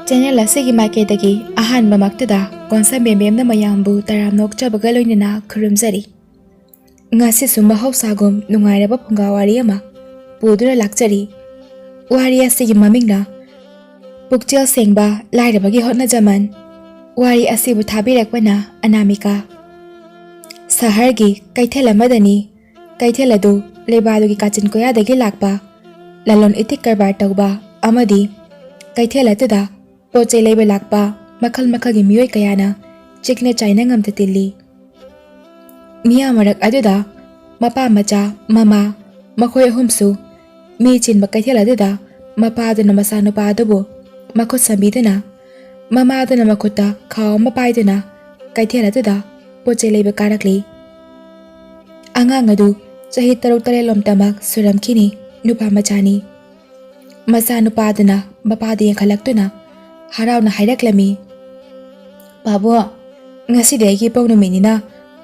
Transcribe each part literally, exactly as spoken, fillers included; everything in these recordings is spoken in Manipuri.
ꯆꯦꯅꯦꯜ ꯑꯁꯤꯒꯤ ꯃꯥꯏꯀꯩꯗꯒꯤ ꯑꯍꯥꯟꯕꯃꯛꯇꯗ ꯀꯣꯟꯁꯝꯕꯦꯝꯕꯦꯝꯅ ꯃꯌꯥꯝꯕꯨ ꯇꯔꯥꯝꯅ ꯑꯣꯛꯆꯕꯒ ꯂꯣꯏꯅꯅ ꯈꯨꯔꯨꯝꯖꯔꯤ꯫ ꯉꯁꯤꯁꯨ ꯃꯍꯧꯁꯥꯒꯨꯝ ꯅꯨꯡꯉꯥꯏꯔꯕ ꯐꯨꯡꯒꯥ ꯋꯥꯔꯤ ꯑꯃ ꯄꯨꯗꯨꯅ ꯂꯥꯛꯆꯔꯤ꯫ ꯋꯥꯔꯤ ꯑꯁꯤꯒꯤ ꯃꯃꯤꯡꯅ ꯄꯨꯛꯆꯦꯜ ꯁꯦꯡꯕ ꯂꯥꯏꯔꯕꯒꯤ ꯍꯣꯠꯅꯖꯃꯟ꯫ ꯋꯥꯔꯤ ꯑꯁꯤꯕꯨ ꯊꯥꯕꯤꯔꯛꯄꯅ ꯑꯅꯥꯃꯤꯀꯥ꯫ ꯁꯍꯔꯒꯤ ꯀꯩꯊꯦꯜ ꯑꯃꯗꯅꯤ꯫ ꯀꯩꯊꯦꯜ ꯑꯗꯨ ꯂꯩꯕꯥꯗꯨꯒꯤ ꯀꯥꯆꯤꯟ ꯀꯣꯌꯥꯗꯒꯤ ꯂꯥꯛꯄ ꯂꯂꯣꯟ ꯏꯇꯤꯛ ꯀꯔꯕꯥꯔ ꯇꯧꯕ ꯑꯃꯗꯤ ꯀꯩꯊꯦꯜ ꯑꯗꯨꯗ ꯄꯣꯠ ꯆꯩ ꯂꯩꯕ ꯂꯥꯛꯄ ꯃꯈꯜ ꯃꯈꯜꯒꯤ ꯃꯤꯑꯣꯏ ꯀꯌꯥꯅ ꯆꯤꯛꯅ ꯆꯥꯏꯅ ꯉꯝꯇ ꯇꯤꯜꯂꯤ꯫ ꯃꯤꯌꯥꯝ ꯃꯔꯛ ꯑꯗꯨꯗ ꯃꯄꯥ ꯃꯆꯥ, ꯃꯃꯥ, ꯃꯈꯣꯏ ꯑꯍꯨꯝꯁꯨ ꯃꯤ ꯆꯤꯟꯕ ꯀꯩꯊꯦꯜ ꯑꯗꯨꯗ ꯃꯄꯥꯗꯨꯅ ꯃꯆꯥꯅꯨꯄꯥ ꯑꯗꯨꯕꯨ ꯃꯈꯨꯠ ꯁꯝꯕꯤꯗꯨꯅ, ꯃꯃꯥꯗꯨꯅ ꯃꯈꯨꯠꯇ ꯈꯥꯎ ꯑꯃ ꯄꯥꯏꯗꯨꯅ ꯀꯩꯊꯦꯜ ꯑꯗꯨꯗ ꯄꯣꯠ ꯆꯩ ꯂꯩꯕ ꯀꯥꯔꯛꯂꯤ꯫ ꯑꯉꯥꯡ ꯑꯗꯨ ꯆꯍꯤ ꯇꯔꯨꯛ ꯇꯔꯦꯠ ꯂꯣꯝꯇꯃꯛ ꯁꯨꯔꯝꯈꯤꯅꯤ, ꯅꯨꯄꯥ ꯃꯆꯥꯅꯤ꯫ ꯃꯆꯥꯅꯨꯄꯥꯗꯨꯅ ꯃꯄꯥꯗ ꯌꯦꯡꯈꯠꯂꯛꯇꯨꯅ ꯍꯔꯥꯎꯅ ꯍꯥꯏꯔꯛꯂꯝꯃꯤ, "ꯄꯥꯕꯨꯡ, ꯉꯁꯤꯗꯤ ꯑꯩꯒꯤ ꯏꯄꯣꯛ ꯅꯨꯃꯤꯠꯅꯤꯅ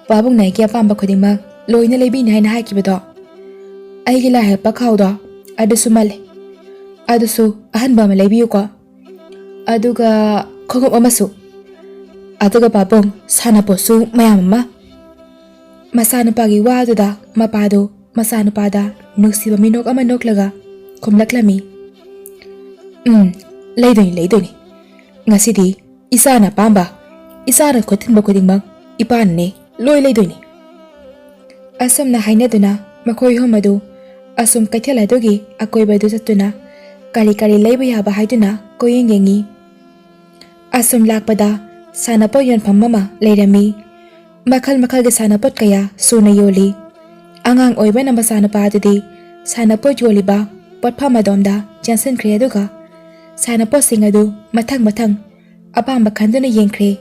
ꯄꯥꯕꯨꯡꯅ ꯑꯩꯒꯤ ꯑꯄꯥꯝꯕ ꯈꯨꯗꯤꯡꯃꯛ ꯂꯣꯏꯅ ꯂꯩꯕꯤꯅꯤ ꯍꯥꯏꯅ ꯍꯥꯏꯈꯤꯕꯗꯣ, ꯑꯩꯒꯤ ꯂꯥꯏ ꯍꯛꯄ ꯈꯥꯎꯗꯣ ꯑꯗꯨꯁꯨ ꯃꯜꯂꯦ꯫ ꯑꯗꯨꯁꯨ ꯑꯍꯟꯕ ꯑꯃ ꯂꯩꯕꯤꯌꯨꯀꯣ꯫ ꯑꯗꯨꯒ ꯈꯣꯡꯎꯞ ꯑꯃꯁꯨ꯫ ꯑꯗꯨꯒ ꯄꯥꯕꯨꯡ, ꯁꯥꯟꯅꯄꯣꯠꯁꯨ ꯃꯌꯥꯝ ꯑꯃ꯫" ꯃꯆꯥꯅꯨꯄꯥꯒꯤ ꯋꯥꯗꯨꯗ ꯃꯄꯥꯗꯨ ꯃꯆꯥꯅꯨꯄꯥꯗ ꯅꯨꯡꯁꯤꯕ ꯃꯤꯅꯣꯛ ꯑꯃ ꯅꯣꯛꯂꯒ ꯈꯨꯝꯂꯛꯂꯝꯃꯤ, "ꯎꯝ, ꯂꯩꯗꯣꯏꯅꯤ, ꯂꯩꯗꯣꯏꯅꯤ꯫ ꯉꯁꯤꯗꯤ ꯏꯆꯥꯅ ꯑꯄꯥꯝꯕ, ꯏꯆꯥꯅ ꯈꯨꯠ ꯊꯤꯟꯕ ꯈꯨꯗꯤꯡꯃꯛ ꯏꯄꯥꯅꯅꯦ ꯂꯣꯏ ꯂꯩꯗꯣꯏꯅꯤ꯫" ꯑꯁꯨꯝꯅ ꯍꯥꯏꯅꯗꯨꯅ ꯃꯈꯣꯏ ꯑꯍꯨꯝ ꯑꯗꯨ ꯑꯁꯨꯝ ꯀꯩꯊꯦꯜ ꯑꯗꯨꯒꯤ ꯑꯀꯣꯏꯕꯗꯨ ꯆꯠꯇꯨꯅ ꯀꯔꯤ ꯀꯔꯤ ꯂꯩꯕ ꯌꯥꯕ ꯍꯥꯏꯗꯨꯅ ꯀꯣꯏꯌꯦꯡ ꯌꯦꯡꯉꯤ꯫ ꯑꯁꯨꯝ ꯂꯥꯛꯄꯗ ꯁꯥꯟꯅꯄꯣꯠ ꯌꯣꯟꯐꯝ ꯑꯃ ꯂꯩꯔꯝꯃꯤ꯫ ꯃꯈꯜ ꯃꯈꯜꯒꯤ ꯁꯥꯟꯅꯄꯣꯠ ꯀꯌꯥ ꯁꯨꯅ ꯌꯣꯜꯂꯤ꯫ ꯑꯉꯥꯡ ꯑꯣꯏꯕꯅ ꯃꯆꯥꯅꯨꯄꯥ ꯑꯗꯨꯗꯤ ꯁꯥꯟꯅꯄꯣꯠ ꯌꯣꯜꯂꯤꯕ ꯄꯣꯠꯐꯝ ꯑꯗꯣꯝꯗ ꯆꯦꯟꯁꯤꯟꯈ꯭ꯔꯦ, ꯑꯗꯨꯒ ꯁꯥꯟꯅꯄꯣꯠꯁꯤꯡ ꯑꯗꯨ ꯃꯊꯪ ꯃꯊꯪ ꯑꯄꯥꯝꯕ ꯈꯟꯗꯨꯅ ꯌꯦꯡꯈ꯭ꯔꯦ꯫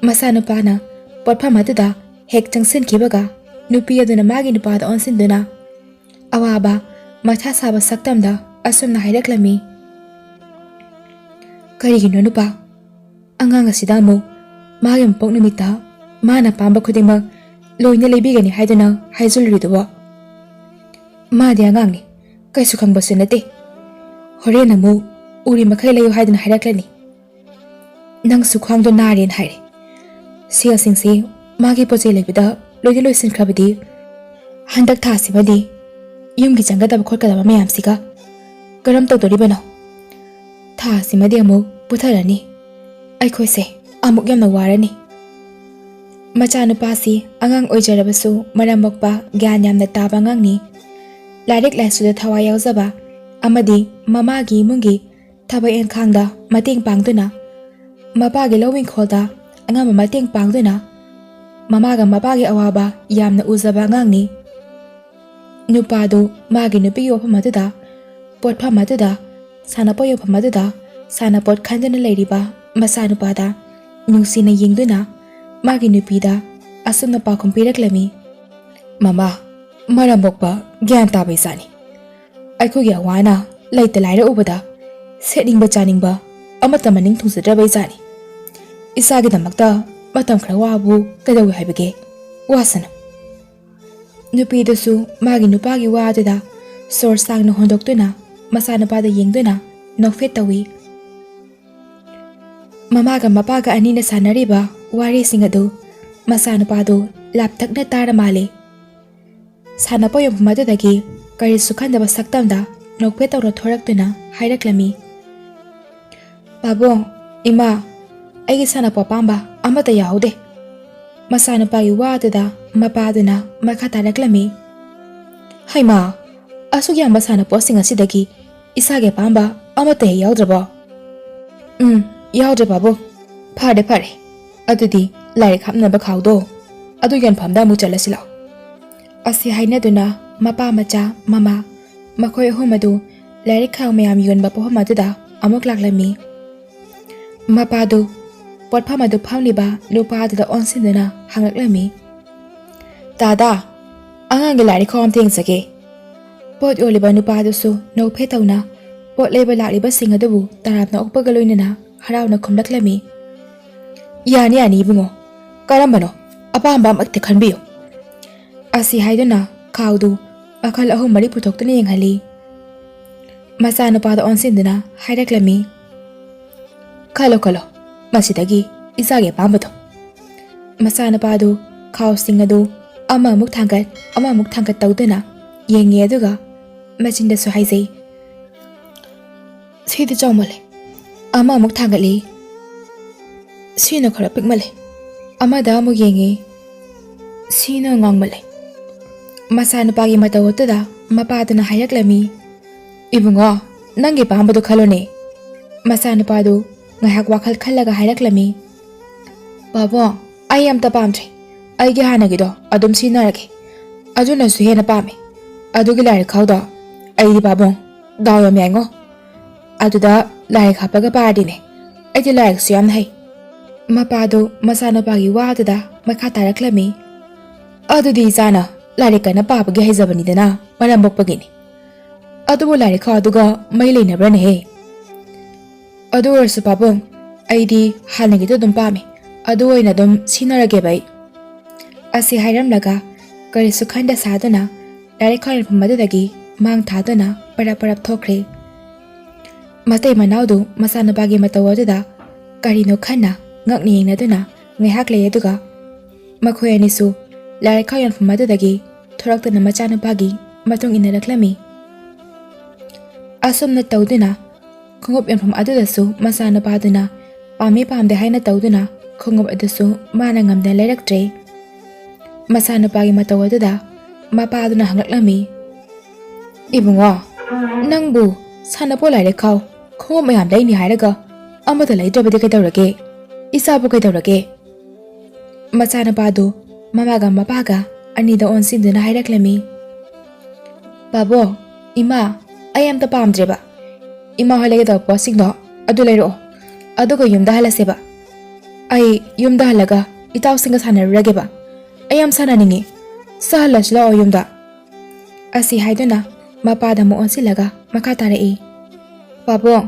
ꯃꯆꯥꯅꯨꯄꯥꯅ ꯄꯣꯠꯐꯝ ꯑꯗꯨꯗ ꯍꯦꯛ ꯆꯪꯁꯤꯟꯈꯤꯕꯒ ꯅꯨꯄꯤ ꯑꯗꯨꯅ ꯃꯥꯒꯤ ꯅꯨꯄꯥꯗ ꯑꯣꯟꯁꯤꯟꯗꯨꯅ ꯑꯋꯥꯕ ꯃꯊꯥ ꯁꯥꯕ ꯁꯛꯇꯝꯗ ꯑꯁꯨꯝꯅ ꯍꯥꯏꯔꯛꯂꯝꯃꯤ, "ꯀꯔꯤꯒꯤꯅꯣ ꯅꯨꯄꯥ? ꯑꯉꯥꯡ ꯑꯁꯤꯗ ꯑꯃꯨꯛ ꯃꯥꯒꯤ ꯃꯄꯣꯛ ꯅꯨꯃꯤꯠꯇ ꯃꯥꯅ ꯄꯥꯝꯕ ꯈꯨꯗꯤꯡꯃꯛ ꯂꯣꯏꯅ ꯂꯩꯕꯤꯒꯅꯤ ꯍꯥꯏꯗꯨꯅ ꯍꯥꯏꯖꯤꯜꯂꯨꯔꯤꯗꯨꯕꯣ? ꯃꯥꯗꯤ ꯑꯉꯥꯡꯅꯤ, ꯀꯩꯁꯨ ꯈꯪꯕꯁꯨ ꯅꯠꯇꯦ꯫ ꯍꯣꯔꯦꯟ ꯑꯃꯨꯛ ꯎꯔꯤ ꯃꯈꯩ ꯂꯩꯌꯨ ꯍꯥꯏꯗꯨꯅ ꯍꯥꯏꯔꯛꯂꯅꯤ꯫ "ꯅꯪꯁꯨ ꯈ꯭ꯋꯥꯡꯗꯣ ꯅꯥꯔꯦꯅ ꯍꯥꯏꯔꯦ꯫ ꯁꯦꯜꯁꯤꯡꯁꯤ ꯃꯥꯒꯤ ꯄꯣꯠ ꯆꯩ ꯂꯩꯕꯗ ꯂꯣꯏꯗꯤ ꯂꯣꯏꯁꯤꯟꯈ꯭ꯔꯕꯗꯤ, ꯍꯟꯗꯛ ꯊꯥꯁꯤꯃꯗꯤ ꯌꯨꯝꯒꯤ ꯆꯪꯒꯗꯕ ꯈꯣꯠꯀꯗꯕ ꯃꯌꯥꯝꯁꯤꯒ ꯀꯔꯝ ꯇꯧꯗꯣꯔꯤꯕꯅꯣ? ꯊꯥꯁꯤꯃꯗꯤ ꯑꯃꯨꯛ ꯄꯨꯊꯔꯅꯤ꯫ ꯑꯩꯈꯣꯏꯁꯦ ꯑꯃꯨꯛ ꯌꯥꯝꯅ ꯋꯥꯔꯅꯤ꯫" ꯃꯆꯥꯅꯨꯄꯥꯁꯤ ꯑꯉꯥꯡ ꯑꯣꯏꯖꯔꯕꯁꯨ ꯃꯔꯝ ꯃꯣꯛꯄ, ꯒ꯭ꯌꯥꯟ ꯌꯥꯝꯅ ꯇꯥꯕ ꯑꯉꯥꯡꯅꯤ꯫ ꯂꯥꯏꯔꯤꯛ ꯂꯥꯏꯁꯨꯗ ꯊꯋꯥꯏ ꯌꯥꯎꯖꯕ ꯑꯃꯗꯤ ꯃꯃꯥꯒꯤ ꯏꯃꯨꯡꯒꯤ ꯊꯕꯛ ꯏꯪꯈꯥꯡꯗ ꯃꯇꯦꯡ ꯄꯥꯡꯗꯨꯅ, ꯃꯄꯥꯒꯤ ꯂꯧ ꯏꯪꯈꯣꯜꯗ ꯑꯉꯝꯕ ꯃꯇꯦꯡ ꯄꯥꯡꯗꯨꯅ, ꯃꯃꯥꯒ ꯃꯄꯥꯒꯤ ꯑꯋꯥꯕ ꯌꯥꯝꯅ ꯎꯖꯕ ꯑꯉꯥꯡꯅꯤ꯫ ꯅꯨꯄꯥꯗꯨ ꯃꯥꯒꯤ ꯅꯨꯄꯤꯒꯤ ꯋꯥꯐꯝ ꯑꯗꯨꯗ, ꯄꯣꯠꯐꯝ ꯑꯗꯨꯗ, ꯁꯥꯟꯅꯄꯣꯠ ꯌꯣꯟꯐꯝ ꯑꯗꯨꯗ ꯁꯥꯟꯅꯄꯣꯠ ꯈꯟꯗꯨꯅ ꯂꯩꯔꯤꯕ ꯃꯆꯥꯅꯨꯄꯥꯗ ꯅꯨꯡꯁꯤꯅ ꯌꯦꯡꯗꯨꯅ, ꯃꯥꯒꯤ ꯅꯨꯄꯤꯗ ꯑꯁꯨꯝꯅ ꯄꯥꯎꯈꯨꯝ ꯄꯤꯔꯛꯂꯝꯃꯤ: "ꯃꯃꯥ, ꯃꯔꯝ ꯃꯣꯛꯄ ꯒ꯭ꯌꯥꯟ ꯇꯥꯕ ꯏꯆꯥꯅꯤ꯫ ꯑꯩꯈꯣꯏꯒꯤ ꯑꯋꯥ ꯑꯅꯥ ꯂꯩꯇ ꯂꯥꯏꯔ ꯎꯕꯗ ꯁꯦꯠꯅꯤꯡꯕ ꯆꯥꯅꯤꯡꯕ ꯑꯃꯠꯇ ꯃꯅꯤꯡ ꯊꯨꯡꯖꯗ꯭ꯔꯕ ꯏꯆꯥꯅꯤ꯫ ꯏꯆꯥꯒꯤꯗꯃꯛꯇ ꯃꯇꯝ ꯈꯔ ꯋꯥꯕꯕꯨ ꯀꯩꯗꯧꯏ ꯍꯥꯏꯕꯒꯦ? ꯋꯥꯁꯅꯨ꯫" ꯅꯨꯄꯤꯗꯨꯁꯨ ꯃꯥꯒꯤ ꯅꯨꯄꯥꯒꯤ ꯋꯥ ꯑꯗꯨꯗ ꯁꯣꯔ ꯁꯥꯡꯅ ꯍꯣꯟꯗꯣꯛꯇꯨꯅ ꯃꯆꯥꯅꯨꯄꯥꯗ ꯌꯦꯡꯗꯨꯅ ꯅꯣꯛꯐꯦꯠ ꯇꯧꯏ꯫ ꯃꯃꯥꯒ ꯃꯄꯥꯒ ꯑꯅꯤꯅ ꯁꯥꯟꯅꯔꯤꯕ ꯋꯥꯔꯤꯁꯤꯡ ꯑꯗꯨ ꯃꯆꯥꯅꯨꯄꯥꯗꯨ ꯂꯥꯞꯊꯛꯅ ꯇꯥꯔ ꯃꯥꯜꯂꯦ꯫ ꯁꯥꯟꯅꯄꯣꯠ ꯌꯣꯟꯐꯝ ꯑꯗꯨꯗꯒꯤ ꯀꯔꯤꯁꯨ ꯈꯟꯗꯕ ꯁꯛꯇꯝꯗ ꯅꯣꯛꯐꯦꯠ ꯇꯧꯔ ꯊꯣꯔꯛꯇꯨꯅ ꯍꯥꯏꯔꯛꯂꯝꯃꯤ: "ꯄꯥꯕꯨꯡ, ꯏꯃꯥ, ꯑꯩꯒꯤ ꯁꯥꯟꯅꯄꯣꯠ ꯑꯄꯥꯝꯕ ꯑꯃꯠꯇ ꯌꯥꯎꯍꯧꯗꯦ꯫" ꯃꯆꯥꯅꯨꯄꯥꯒꯤ ꯋꯥ ꯑꯗꯨꯗ ꯃꯄꯥꯗꯨꯅ ꯃꯈꯥ ꯇꯥꯔꯛꯂꯝꯃꯤ: "ꯍꯩꯃꯥ, ꯑꯁꯨꯛ ꯌꯥꯝꯕ ꯁꯥꯟꯅꯄꯣꯠꯁꯤꯡ ꯑꯁꯤꯗꯒꯤ ꯏꯁꯥꯒꯤ ꯑꯄꯥꯝꯕ ꯑꯃꯠꯇ ꯍꯦꯛ ꯌꯥꯎꯗ꯭ꯔꯕꯣ?" "ꯎꯝ, ꯌꯥꯎꯗ꯭ꯔꯦ ꯄꯥꯕꯨꯡ꯫ ꯐꯔꯦ, ꯐꯔꯦ꯫ ꯑꯗꯨꯗꯤ ꯂꯥꯏꯔꯤꯛ ꯍꯥꯞꯅꯕ ꯈꯥꯎꯗꯣ ꯑꯗꯨ ꯌꯣꯟꯐꯝꯗ ꯑꯃꯨꯛ ꯆꯠꯂꯁꯤ ꯂꯥꯎ꯫" ꯑꯁꯤ ꯍꯥꯏꯅꯗꯨꯅ ꯃꯄꯥ ꯃꯆꯥ ꯃꯃꯥ ꯃꯈꯣꯏ ꯑꯍꯨꯝ ꯑꯗꯨ ꯂꯥꯏꯔꯤꯛ ꯈꯥꯎ ꯃꯌꯥꯝ ꯌꯣꯟꯕ ꯄꯣꯠꯐꯝ ꯑꯗꯨꯗ ꯑꯃꯨꯛ ꯂꯥꯛꯂꯝꯃꯤ꯫ ꯃꯄꯥꯗꯨ ꯄꯣꯠꯐꯝ ꯑꯗꯨ ꯐꯝꯂꯤꯕ ꯅꯨꯄꯥ ꯑꯗꯨꯗ ꯑꯣꯟꯁꯤꯟꯗꯨꯅ ꯍꯪꯂꯛꯂꯝꯃꯤ: "ꯇꯥꯗꯥ, ꯑꯉꯥꯡꯒꯤ ꯂꯥꯏꯔꯤꯛ ꯈꯥꯎ ꯑꯝꯇ ꯌꯦꯡꯖꯒꯦ꯫" ꯄꯣꯠ ꯌꯣꯜꯂꯤꯕ ꯅꯨꯄꯥꯗꯨꯁꯨ ꯅꯣꯛꯐꯦꯠ ꯇꯧꯅ ꯄꯣꯠ ꯂꯩꯕ ꯂꯥꯛꯂꯤꯕꯁꯤꯡ ꯑꯗꯨꯕꯨ ꯇꯔꯥꯝꯅ ꯑꯣꯛꯄꯒ ꯂꯣꯏꯅꯅ ꯍꯔꯥꯎꯅ ꯈꯨꯝꯂꯛꯂꯝꯃꯤ: "ꯌꯥꯅꯤ, ꯌꯥꯅꯤ ꯏꯕꯨꯡꯉꯣ, ꯀꯔꯝꯕꯅꯣ? ꯑꯄꯥꯝꯕ ꯑꯃꯍꯦꯛꯇ ꯈꯟꯕꯤꯌꯨ꯫" ꯑꯁꯤ ꯍꯥꯏꯗꯨꯅ ꯈꯥꯎꯗꯨ ꯃꯈꯜ ꯑꯍꯨꯝ ꯃꯔꯤ ꯄꯨꯊꯣꯛꯇꯨꯅ ꯌꯦꯡꯍꯜꯂꯤ꯫ ꯃꯆꯥꯅꯨꯄꯥꯗ ꯑꯣꯟꯁꯤꯟꯗꯨꯅ ꯍꯥꯏꯔꯛꯂꯝꯃꯤ: "ꯈꯜꯂꯣ, ꯈꯜꯂꯣ, ꯃꯁꯤꯗꯒꯤ ꯏꯆꯥꯒꯤ ꯑꯄꯥꯝꯕꯗꯣ꯫ ꯃꯆꯥꯅꯨꯄꯥꯗꯨ ꯈꯥꯎꯁꯤꯡ ꯑꯗꯨ ꯑꯃꯃꯨꯛ ꯊꯥꯡꯒꯠ, ꯑꯃꯃꯨꯛ ꯊꯥꯡꯒꯠ ꯇꯧꯗꯨꯅ ꯌꯦꯡꯉꯦ, ꯑꯗꯨꯒ ꯃꯆꯤꯟꯗꯁꯨ ꯍꯥꯏꯖꯩ, "ꯁꯤꯗꯤ ꯆꯥꯎꯃꯜꯂꯦ"꯫ ꯑꯃꯃꯨꯛ ꯊꯥꯡꯒꯠꯂꯤ, "ꯁꯤꯅ ꯈꯔ ꯄꯤꯛꯃꯜꯂꯦ"꯫ ꯑꯃꯗ ꯑꯃꯨꯛ ꯌꯦꯡꯉꯤ, "ꯁꯤꯅ ꯉꯥꯡꯃꯜꯂꯦ"꯫ ꯃꯆꯥꯅꯨꯄꯥꯒꯤ ꯃꯇꯧ ꯑꯗꯨꯗ ꯃꯄꯥꯗꯨꯅ ꯍꯥꯏꯔꯛꯂꯝꯃꯤ, "ꯏꯕꯨꯡꯉꯣ, ꯅꯪꯒꯤ ꯄꯥꯝꯕꯗꯨ ꯈꯜꯂꯨꯅꯦ"꯫ ꯃꯆꯥꯅꯨꯄꯥꯗꯨ ꯉꯥꯏꯍꯥꯛ ꯋꯥꯈꯜ ꯈꯜꯂꯒ ꯍꯥꯏꯔꯛꯂꯝꯃꯤ, "ꯄꯥꯕꯨꯡ, ꯑꯩ ꯑꯝꯇ ꯄꯥꯝꯗ꯭ꯔꯦ꯫ ꯑꯩꯒꯤ ꯍꯥꯟꯅꯒꯤꯗꯣ ꯑꯗꯨꯝ ꯁꯤꯖꯤꯟꯅꯔꯒꯦ꯫ ꯑꯗꯨꯅꯁꯨ ꯍꯦꯟꯅ ꯄꯥꯝꯃꯦ꯫ ꯑꯗꯨꯒꯤ ꯂꯥꯏꯔꯤꯛ ꯈꯥꯎꯗꯣ ꯑꯩꯗꯤ, ꯄꯥꯕꯨꯡ, ꯗꯥꯎ ꯌꯥꯝ ꯌꯥꯏꯉꯣ꯫ ꯑꯗꯨꯗ ꯂꯥꯏꯔꯤꯛ ꯍꯥꯞꯄꯒ ꯄꯥꯔꯗꯤꯅꯦ, ꯑꯩꯗꯤ ꯂꯥꯏꯔꯤꯛꯁꯨ ꯌꯥꯝꯅ ꯍꯩ"꯫ ꯃꯄꯥꯗꯨ ꯃꯆꯥꯅꯨꯄꯥꯒꯤ ꯋꯥꯗꯨꯗ ꯃꯈꯥ ꯇꯥꯔꯛꯂꯝꯃꯤ, "ꯑꯗꯨꯗꯤ ꯏꯆꯥꯅ ꯂꯥꯏꯔꯤꯛ ꯀꯟꯅ ꯄꯥꯕꯒꯤ ꯍꯩꯖꯕꯅꯤꯗꯅ, ꯃꯔꯝ ꯃꯣꯛꯄꯒꯤꯅꯤ꯫ ꯑꯗꯨꯕꯨ ꯂꯥꯏꯔꯤꯛ ꯈꯥꯎ ꯑꯗꯨꯒ ꯃꯔꯤ ꯂꯩꯅꯕ꯭ꯔꯅꯦꯍꯦ? ꯑꯗꯨ ꯑꯣꯏꯔꯁꯨ ꯄꯥꯕꯨꯡ, ꯑꯩꯗꯤ ꯍꯥꯟꯅꯒꯤꯗꯣ ꯑꯗꯨꯝ ꯄꯥꯝꯃꯦ꯫ ꯑꯗꯨ ꯑꯣꯏꯅ ꯑꯗꯨꯝ ꯁꯤꯖꯤꯟꯅꯔꯒꯦꯕ ꯑꯩ"꯫ ꯑꯁꯤ ꯍꯥꯏꯔꯝꯂꯒ ꯀꯔꯤꯁꯨ ꯈꯟꯗ ꯁꯥꯗꯨꯅ ꯂꯥꯏꯔꯤꯛ ꯈꯥꯎ ꯌꯣꯟꯐꯝ ꯑꯗꯨꯗꯒꯤ ꯃꯥꯡ ꯊꯥꯗꯨꯅ ꯄꯔꯞ ꯄꯔꯞ ꯊꯣꯛꯈ꯭ꯔꯦ꯫ ꯃꯇꯩ ꯃꯅꯥꯎꯗꯨ ꯃꯆꯥꯅꯨꯄꯥꯒꯤ ꯃꯇꯧ ꯑꯗꯨꯗ ꯀꯔꯤꯅꯣ ꯈꯟꯅ ꯉꯛꯅ ꯌꯦꯡꯅꯗꯨꯅ ꯉꯥꯏꯍꯥꯛ ꯂꯩ, ꯑꯗꯨꯒ ꯃꯈꯣꯏ ꯑꯅꯤꯁꯨ ꯂꯥꯏꯔꯤꯛ ꯈꯥꯎ ꯌꯣꯟꯐꯝ ꯑꯗꯨꯗꯒꯤ ꯊꯣꯔꯛꯇꯨꯅ ꯃꯆꯥꯅꯨꯄꯥꯒꯤ ꯃꯇꯨꯡ ꯏꯟꯅꯔꯛꯂꯝꯃꯤ꯫ ꯑꯁꯨꯝꯅ ꯇꯧꯗꯨꯅ ꯈꯣꯡꯎꯞ ꯌꯣꯟꯐꯝ ꯑꯗꯨꯗꯁꯨ ꯃꯆꯥꯅꯨꯄꯥꯗꯨꯅ ꯄꯥꯝꯃꯤ ꯄꯥꯝꯗꯦ ꯍꯥꯏꯅ ꯇꯧꯗꯨꯅ ꯈꯣꯡꯎꯞ ꯑꯗꯨꯁꯨ ꯃꯥꯅ ꯉꯝꯗꯅ ꯂꯩꯔꯛꯇ꯭ꯔꯦ꯫ ꯃꯆꯥꯅꯨꯄꯥꯒꯤ ꯃꯇꯧ ꯑꯗꯨꯗ ꯃꯄꯥꯗꯨꯅ ꯍꯪꯂꯛꯂꯝꯃꯤ, "ꯏꯕꯨꯡꯉꯣ, ꯅꯪꯕꯨ ꯁꯥꯟꯅꯄꯣꯠ, ꯂꯥꯏꯔꯤꯛ ꯈꯥꯎ, ꯈꯣꯡꯎꯞ ꯃꯌꯥꯝ ꯂꯩꯅꯤ ꯍꯥꯏꯔꯒ ꯑꯃꯠꯇ ꯂꯩꯗ꯭ꯔꯕꯗꯤ ꯀꯩꯗꯧꯔꯒꯦ? ꯏꯆꯥꯕꯨ ꯀꯩꯗꯧꯔꯒꯦ?" ꯃꯆꯥꯅꯨꯄꯥꯗꯨ ꯃꯃꯥꯒ ꯃꯄꯥꯒ ꯑꯅꯤꯗ ꯑꯣꯟꯁꯤꯟꯗꯨꯅ ꯍꯥꯏꯔꯛꯂꯝꯃꯤ, "ꯄꯥꯕꯨꯡ, ꯏꯃꯥ, ꯑꯩ ꯑꯝꯇ ꯄꯥꯝꯗ꯭ꯔꯦꯕ꯫ ꯏꯃꯥ ꯍꯣꯏ ꯂꯩꯒꯗꯕ ꯄꯣꯠꯁꯤꯡꯗꯣ ꯑꯗꯨ ꯂꯩꯔꯛꯑꯣ, ꯑꯗꯨꯒ ꯌꯨꯝꯗ ꯍꯜꯂꯁꯦꯕ꯫ ꯑꯩ ꯌꯨꯝꯗ ꯍꯜꯂꯒ ꯏꯇꯥꯎꯁꯤꯡꯒ ꯁꯥꯟꯅꯔꯨꯔꯒꯦꯕ꯫ ꯑꯩ ꯌꯥꯝ ꯁꯥꯟꯅꯅꯤꯡꯉꯤ꯫ ꯁꯥꯍꯜꯂꯁꯤ ꯂꯥꯛꯑꯣ ꯌꯨꯝꯗ"꯫ ꯑꯁꯤ ꯍꯥꯏꯗꯨꯅ ꯃꯄꯥꯗ ꯑꯃꯨꯛ ꯑꯣꯟꯁꯤꯜꯂꯒ ꯃꯈꯥ ꯇꯥꯔꯛꯏ, "ꯄꯥꯕꯨꯡ,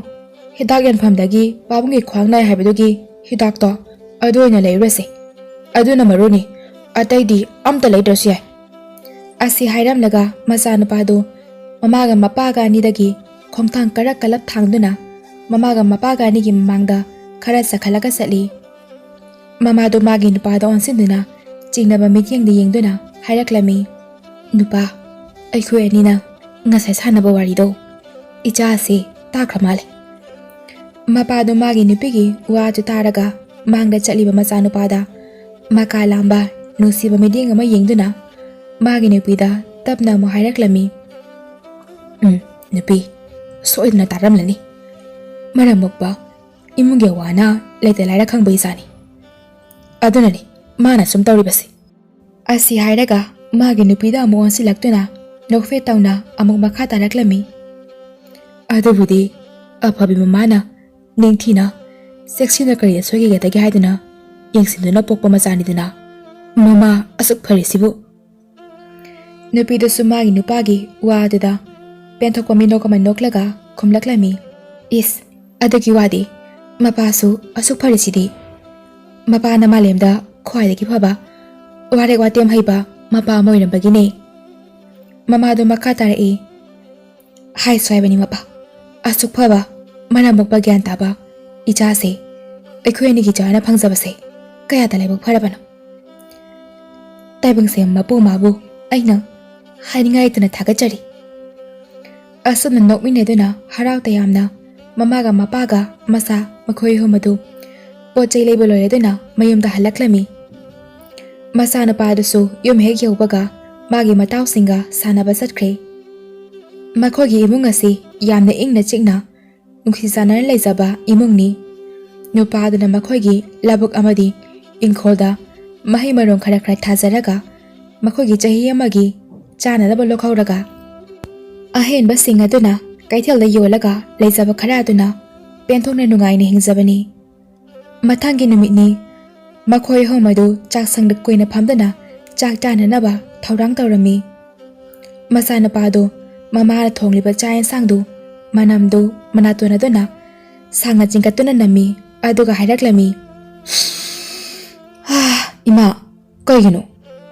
ꯍꯤꯗꯥꯛ ꯌꯣꯟꯐꯝꯗꯒꯤ ꯄꯥꯕꯨꯡꯒꯤ ꯈ꯭ꯋꯥꯡ ꯅꯥꯏ ꯍꯥꯏꯕꯗꯨꯒꯤ ꯍꯤꯗꯥꯛꯇꯣ ꯑꯗꯨ ꯑꯣꯏꯅ ꯂꯩꯔꯨꯔꯁꯦ꯫ ꯑꯗꯨꯅ ꯃꯔꯨꯅꯤ, ꯑꯇꯩꯗꯤ ꯑꯝꯇ ꯂꯩꯗ꯭ꯔꯁꯨ ꯌꯥꯏ"꯫ ꯑꯁꯤ ꯍꯥꯏꯔꯝꯂꯒ ꯃꯆꯥꯅꯨꯄꯥꯗꯨ ꯃꯃꯥꯒ ꯃꯄꯥꯒ ꯑꯅꯤꯗꯒꯤ ꯈꯣꯡꯊꯥꯡ ꯀꯔꯛ ꯀꯂꯞ ꯊꯥꯡꯗꯨꯅ ꯃꯃꯥꯒ ꯃꯄꯥꯒ ꯑꯅꯤꯒꯤ ꯃꯃꯥꯡꯗ ꯈꯔ ꯆꯈꯠꯂꯒ ꯆꯠꯂꯤ꯫ ꯃꯃꯥꯗꯣ ꯃꯥꯒꯤ ꯅꯨꯄꯥꯗ ꯑꯣꯟꯁꯤꯟꯗꯨꯅ ꯆꯤꯡꯅꯕ ꯃꯤꯠꯌꯦꯡꯗ ꯌꯦꯡꯗꯨꯅ ꯍꯥꯏꯔꯛꯂꯝꯃꯤ, "ꯅꯨꯄꯥ, ꯑꯩꯈꯣꯏ ꯑꯅꯤꯅ ꯉꯁꯥꯏ ꯁꯥꯟꯅꯕ ꯋꯥꯔꯤꯗꯣ ꯏꯆꯥꯁꯤ ꯇꯥꯈ꯭ꯔ ꯃꯥꯜꯂꯦ꯫" ꯃꯄꯥꯗꯣ ꯃꯥꯒꯤ ꯅꯨꯄꯤꯒꯤ ꯋꯥꯗꯨ ꯇꯥꯔꯒ ꯃꯥꯡꯗ ꯆꯠꯂꯤꯕ ꯃꯆꯥꯅꯨꯄꯥꯗ ꯃꯀꯥ ꯂꯥꯝꯕ ꯅꯨꯡꯁꯤꯕ ꯃꯤꯠꯌꯦꯡ ꯑꯃ ꯌꯦꯡꯗꯨꯅ ꯃꯥꯒꯤ ꯅꯨꯄꯤꯗ ꯇꯞꯅ ꯑꯃꯨꯛ ꯍꯥꯏꯔꯛꯂꯝꯃꯤ, "ꯎꯝ, ꯅꯨꯄꯤ, ꯁꯣꯏꯗꯅ ꯇꯥꯔꯝꯂꯅꯤ꯫ ꯃꯔꯝ ꯃꯣꯛꯄ ꯏꯃꯨꯡꯒꯤ ꯋꯥꯅ ꯂꯩꯇ ꯂꯥꯏꯔ ꯈꯪꯕ ꯏꯆꯥꯅꯤ꯫ ꯑꯗꯨꯅꯅꯤ ꯃꯥꯅ ꯁꯨꯝ ꯇꯧꯔꯤꯕꯁꯤ꯫" ꯑꯁꯤ ꯍꯥꯏꯔꯒ ꯃꯥꯒꯤ ꯅꯨꯄꯤꯗ ꯑꯃꯨꯛ ꯑꯣꯟꯁꯤꯜꯂꯛꯇꯨꯅ ꯅꯣꯛꯐꯦꯠ ꯇꯧꯅ ꯑꯃꯨꯛ ꯃꯈꯥ ꯇꯥꯔꯛꯂꯝꯃꯤ, "ꯑꯗꯨꯕꯨꯗꯤ ꯑꯐꯕꯤ ꯃꯃꯥꯅ ꯅꯤꯡꯊꯤꯅ ꯆꯦꯛꯁꯤꯟꯅ ꯀꯔꯤꯗ ꯁꯣꯏꯈꯤꯒꯗꯒꯦ ꯍꯥꯏꯗꯨꯅ ꯌꯦꯡꯁꯤꯟꯗꯨꯅ ꯄꯣꯛꯄ ꯃꯆꯥꯅꯤꯗꯅ꯫ ꯃꯃꯥ ꯑꯁꯨꯛ ꯐꯔꯤꯁꯤꯕꯨ꯫" ꯅꯨꯄꯤꯗꯨꯁꯨ ꯃꯥꯒꯤ ꯅꯨꯄꯥꯒꯤ ꯋꯥ ꯑꯗꯨꯗ ꯄꯦꯟꯊꯣꯛꯄ ꯃꯤꯅꯣꯛ ꯑꯃ ꯅꯣꯛꯂꯒ ꯈꯨꯝꯂꯛꯂꯝꯃꯤ, "ꯏꯁ, ꯑꯗꯨꯒꯤ ꯋꯥꯗꯤ ꯃꯄꯥꯁꯨ ꯑꯁꯨꯛ ꯐꯔꯤꯁꯤꯗꯤ꯫ ꯃꯄꯥꯅ ꯃꯥꯂꯦꯝꯗ ꯈ꯭ꯋꯥꯏꯗꯒꯤ ꯐꯕ ꯋꯥꯔꯦꯛ ꯋꯥꯇꯦꯝ ꯍꯩꯕ ꯃꯄꯥ ꯑꯃ ꯑꯣꯏꯔꯝꯕꯒꯤꯅꯦ꯫" ꯃꯃꯥꯗꯣ ꯃꯈꯥ ꯇꯥꯔꯛꯏ, "ꯍꯥꯏꯁꯨ ꯍꯥꯏꯕꯅꯤ ꯃꯄꯥ, ꯑꯁꯨꯛ ꯐꯕ ꯃꯔꯝ ꯃꯣꯛꯄ ꯒ꯭ꯌꯥꯟ ꯇꯥꯕ ꯏꯆꯥꯁꯦ ꯑꯩꯈꯣꯏ ꯑꯅꯤꯒꯤ ꯏꯆꯥꯅ ꯐꯪꯖꯕꯁꯦ ꯀꯌꯥꯗ ꯂꯥꯏꯕꯛ ꯐꯔꯕꯅꯣ꯫ ꯇꯥꯏꯕꯪꯁꯦꯝ ꯃꯄꯨ ꯃꯥꯕꯨ ꯑꯩꯅ ꯍꯥꯏꯅꯤꯡꯉꯥꯏ ꯂꯩꯇꯅ ꯊꯥꯒꯠꯆꯔꯤ꯫" ꯑꯁꯨꯝꯅ ꯅꯣꯛꯃꯤꯟꯅꯗꯨꯅ ꯍꯔꯥꯎ ꯇꯌꯥꯝꯅ ꯃꯃꯥꯒ ꯃꯄꯥꯒ ꯃꯆꯥ ꯃꯈꯣꯏ ꯑꯍꯨꯝ ꯑꯗꯨ ꯄꯣꯠ ꯆꯩ ꯂꯩꯕ ꯂꯣꯏꯔꯗꯨꯅ ꯃꯌꯨꯝꯗ ꯍꯜꯂꯛꯂꯝꯃꯤ꯫ ꯃꯆꯥꯅꯨꯄꯥ ꯑꯗꯨꯁꯨ ꯌꯨꯝ ꯍꯦꯛ ꯌꯧꯕꯒ ꯃꯥꯒꯤ ꯃꯇꯥꯎꯁꯤꯡꯒ ꯁꯥꯟꯅꯕ ꯆꯠꯈ꯭ꯔꯦ꯫ ꯃꯈꯣꯏꯒꯤ ꯏꯃꯨꯡ ꯑꯁꯤ ꯌꯥꯝꯅ ꯏꯪꯅ ꯆꯤꯛꯅ ꯅꯨꯡꯁꯤ ꯆꯥꯟꯅꯅ ꯂꯩꯖꯕ ꯏꯃꯨꯡꯅꯤ꯫ ꯅꯨꯄꯥ ꯑꯗꯨꯅ ꯃꯈꯣꯏꯒꯤ ꯂꯧꯕꯨꯛ ꯑꯃꯗꯤ ꯏꯪꯈꯣꯜꯗ ꯃꯍꯩ ꯃꯔꯣꯡ ꯈꯔ ꯈꯔ ꯊꯥꯖꯔꯒ ꯃꯈꯣꯏꯒꯤ ꯆꯍꯤ ꯑꯃꯒꯤ ꯆꯥꯅꯅꯕ ꯂꯣꯛꯍꯧꯔꯒ ꯑꯍꯦꯟꯕꯁꯤꯡ ꯑꯗꯨꯅ ꯀꯩꯊꯦꯜꯗ ꯌꯣꯜꯂꯒ ꯂꯩꯖꯕ ꯈꯔ ꯑꯗꯨꯅ ꯄꯦꯟꯊꯣꯛꯅ ꯅꯨꯡꯉꯥꯏꯅ ꯍꯤꯡꯖꯕꯅꯤ꯫ ꯃꯊꯪꯒꯤ ꯅꯨꯃꯤꯠꯅꯤ꯫ ꯃꯈꯣꯏ ꯑꯍꯨꯝ ꯑꯗꯨ ꯆꯥꯛꯁꯪꯗ ꯀꯨꯏꯅ ꯐꯝꯗꯨꯅ ꯆꯥꯛ ꯆꯥꯅꯅꯕ ꯊꯧꯔꯥꯡ ꯇꯧꯔꯝꯃꯤ꯫ ꯃꯆꯥꯅꯨꯄꯥꯗꯨ ꯃꯃꯥꯅ ꯊꯣꯡꯂꯤꯕ ꯆꯥꯛ ꯌꯦꯟꯁꯥꯡꯗꯨ ꯃꯅꯝꯗꯨ ꯃꯅꯥꯇꯣꯟ ꯑꯗꯨꯅ ꯁꯥꯡꯅ ꯆꯤꯡꯈꯠꯇꯨꯅ ꯅꯝꯃꯤ꯫ ꯑꯗꯨꯒ ꯍꯥꯏꯔꯛꯂꯝꯃꯤ, "ꯍꯥ, ꯏꯃꯥ, ꯀꯩꯒꯤꯅꯣ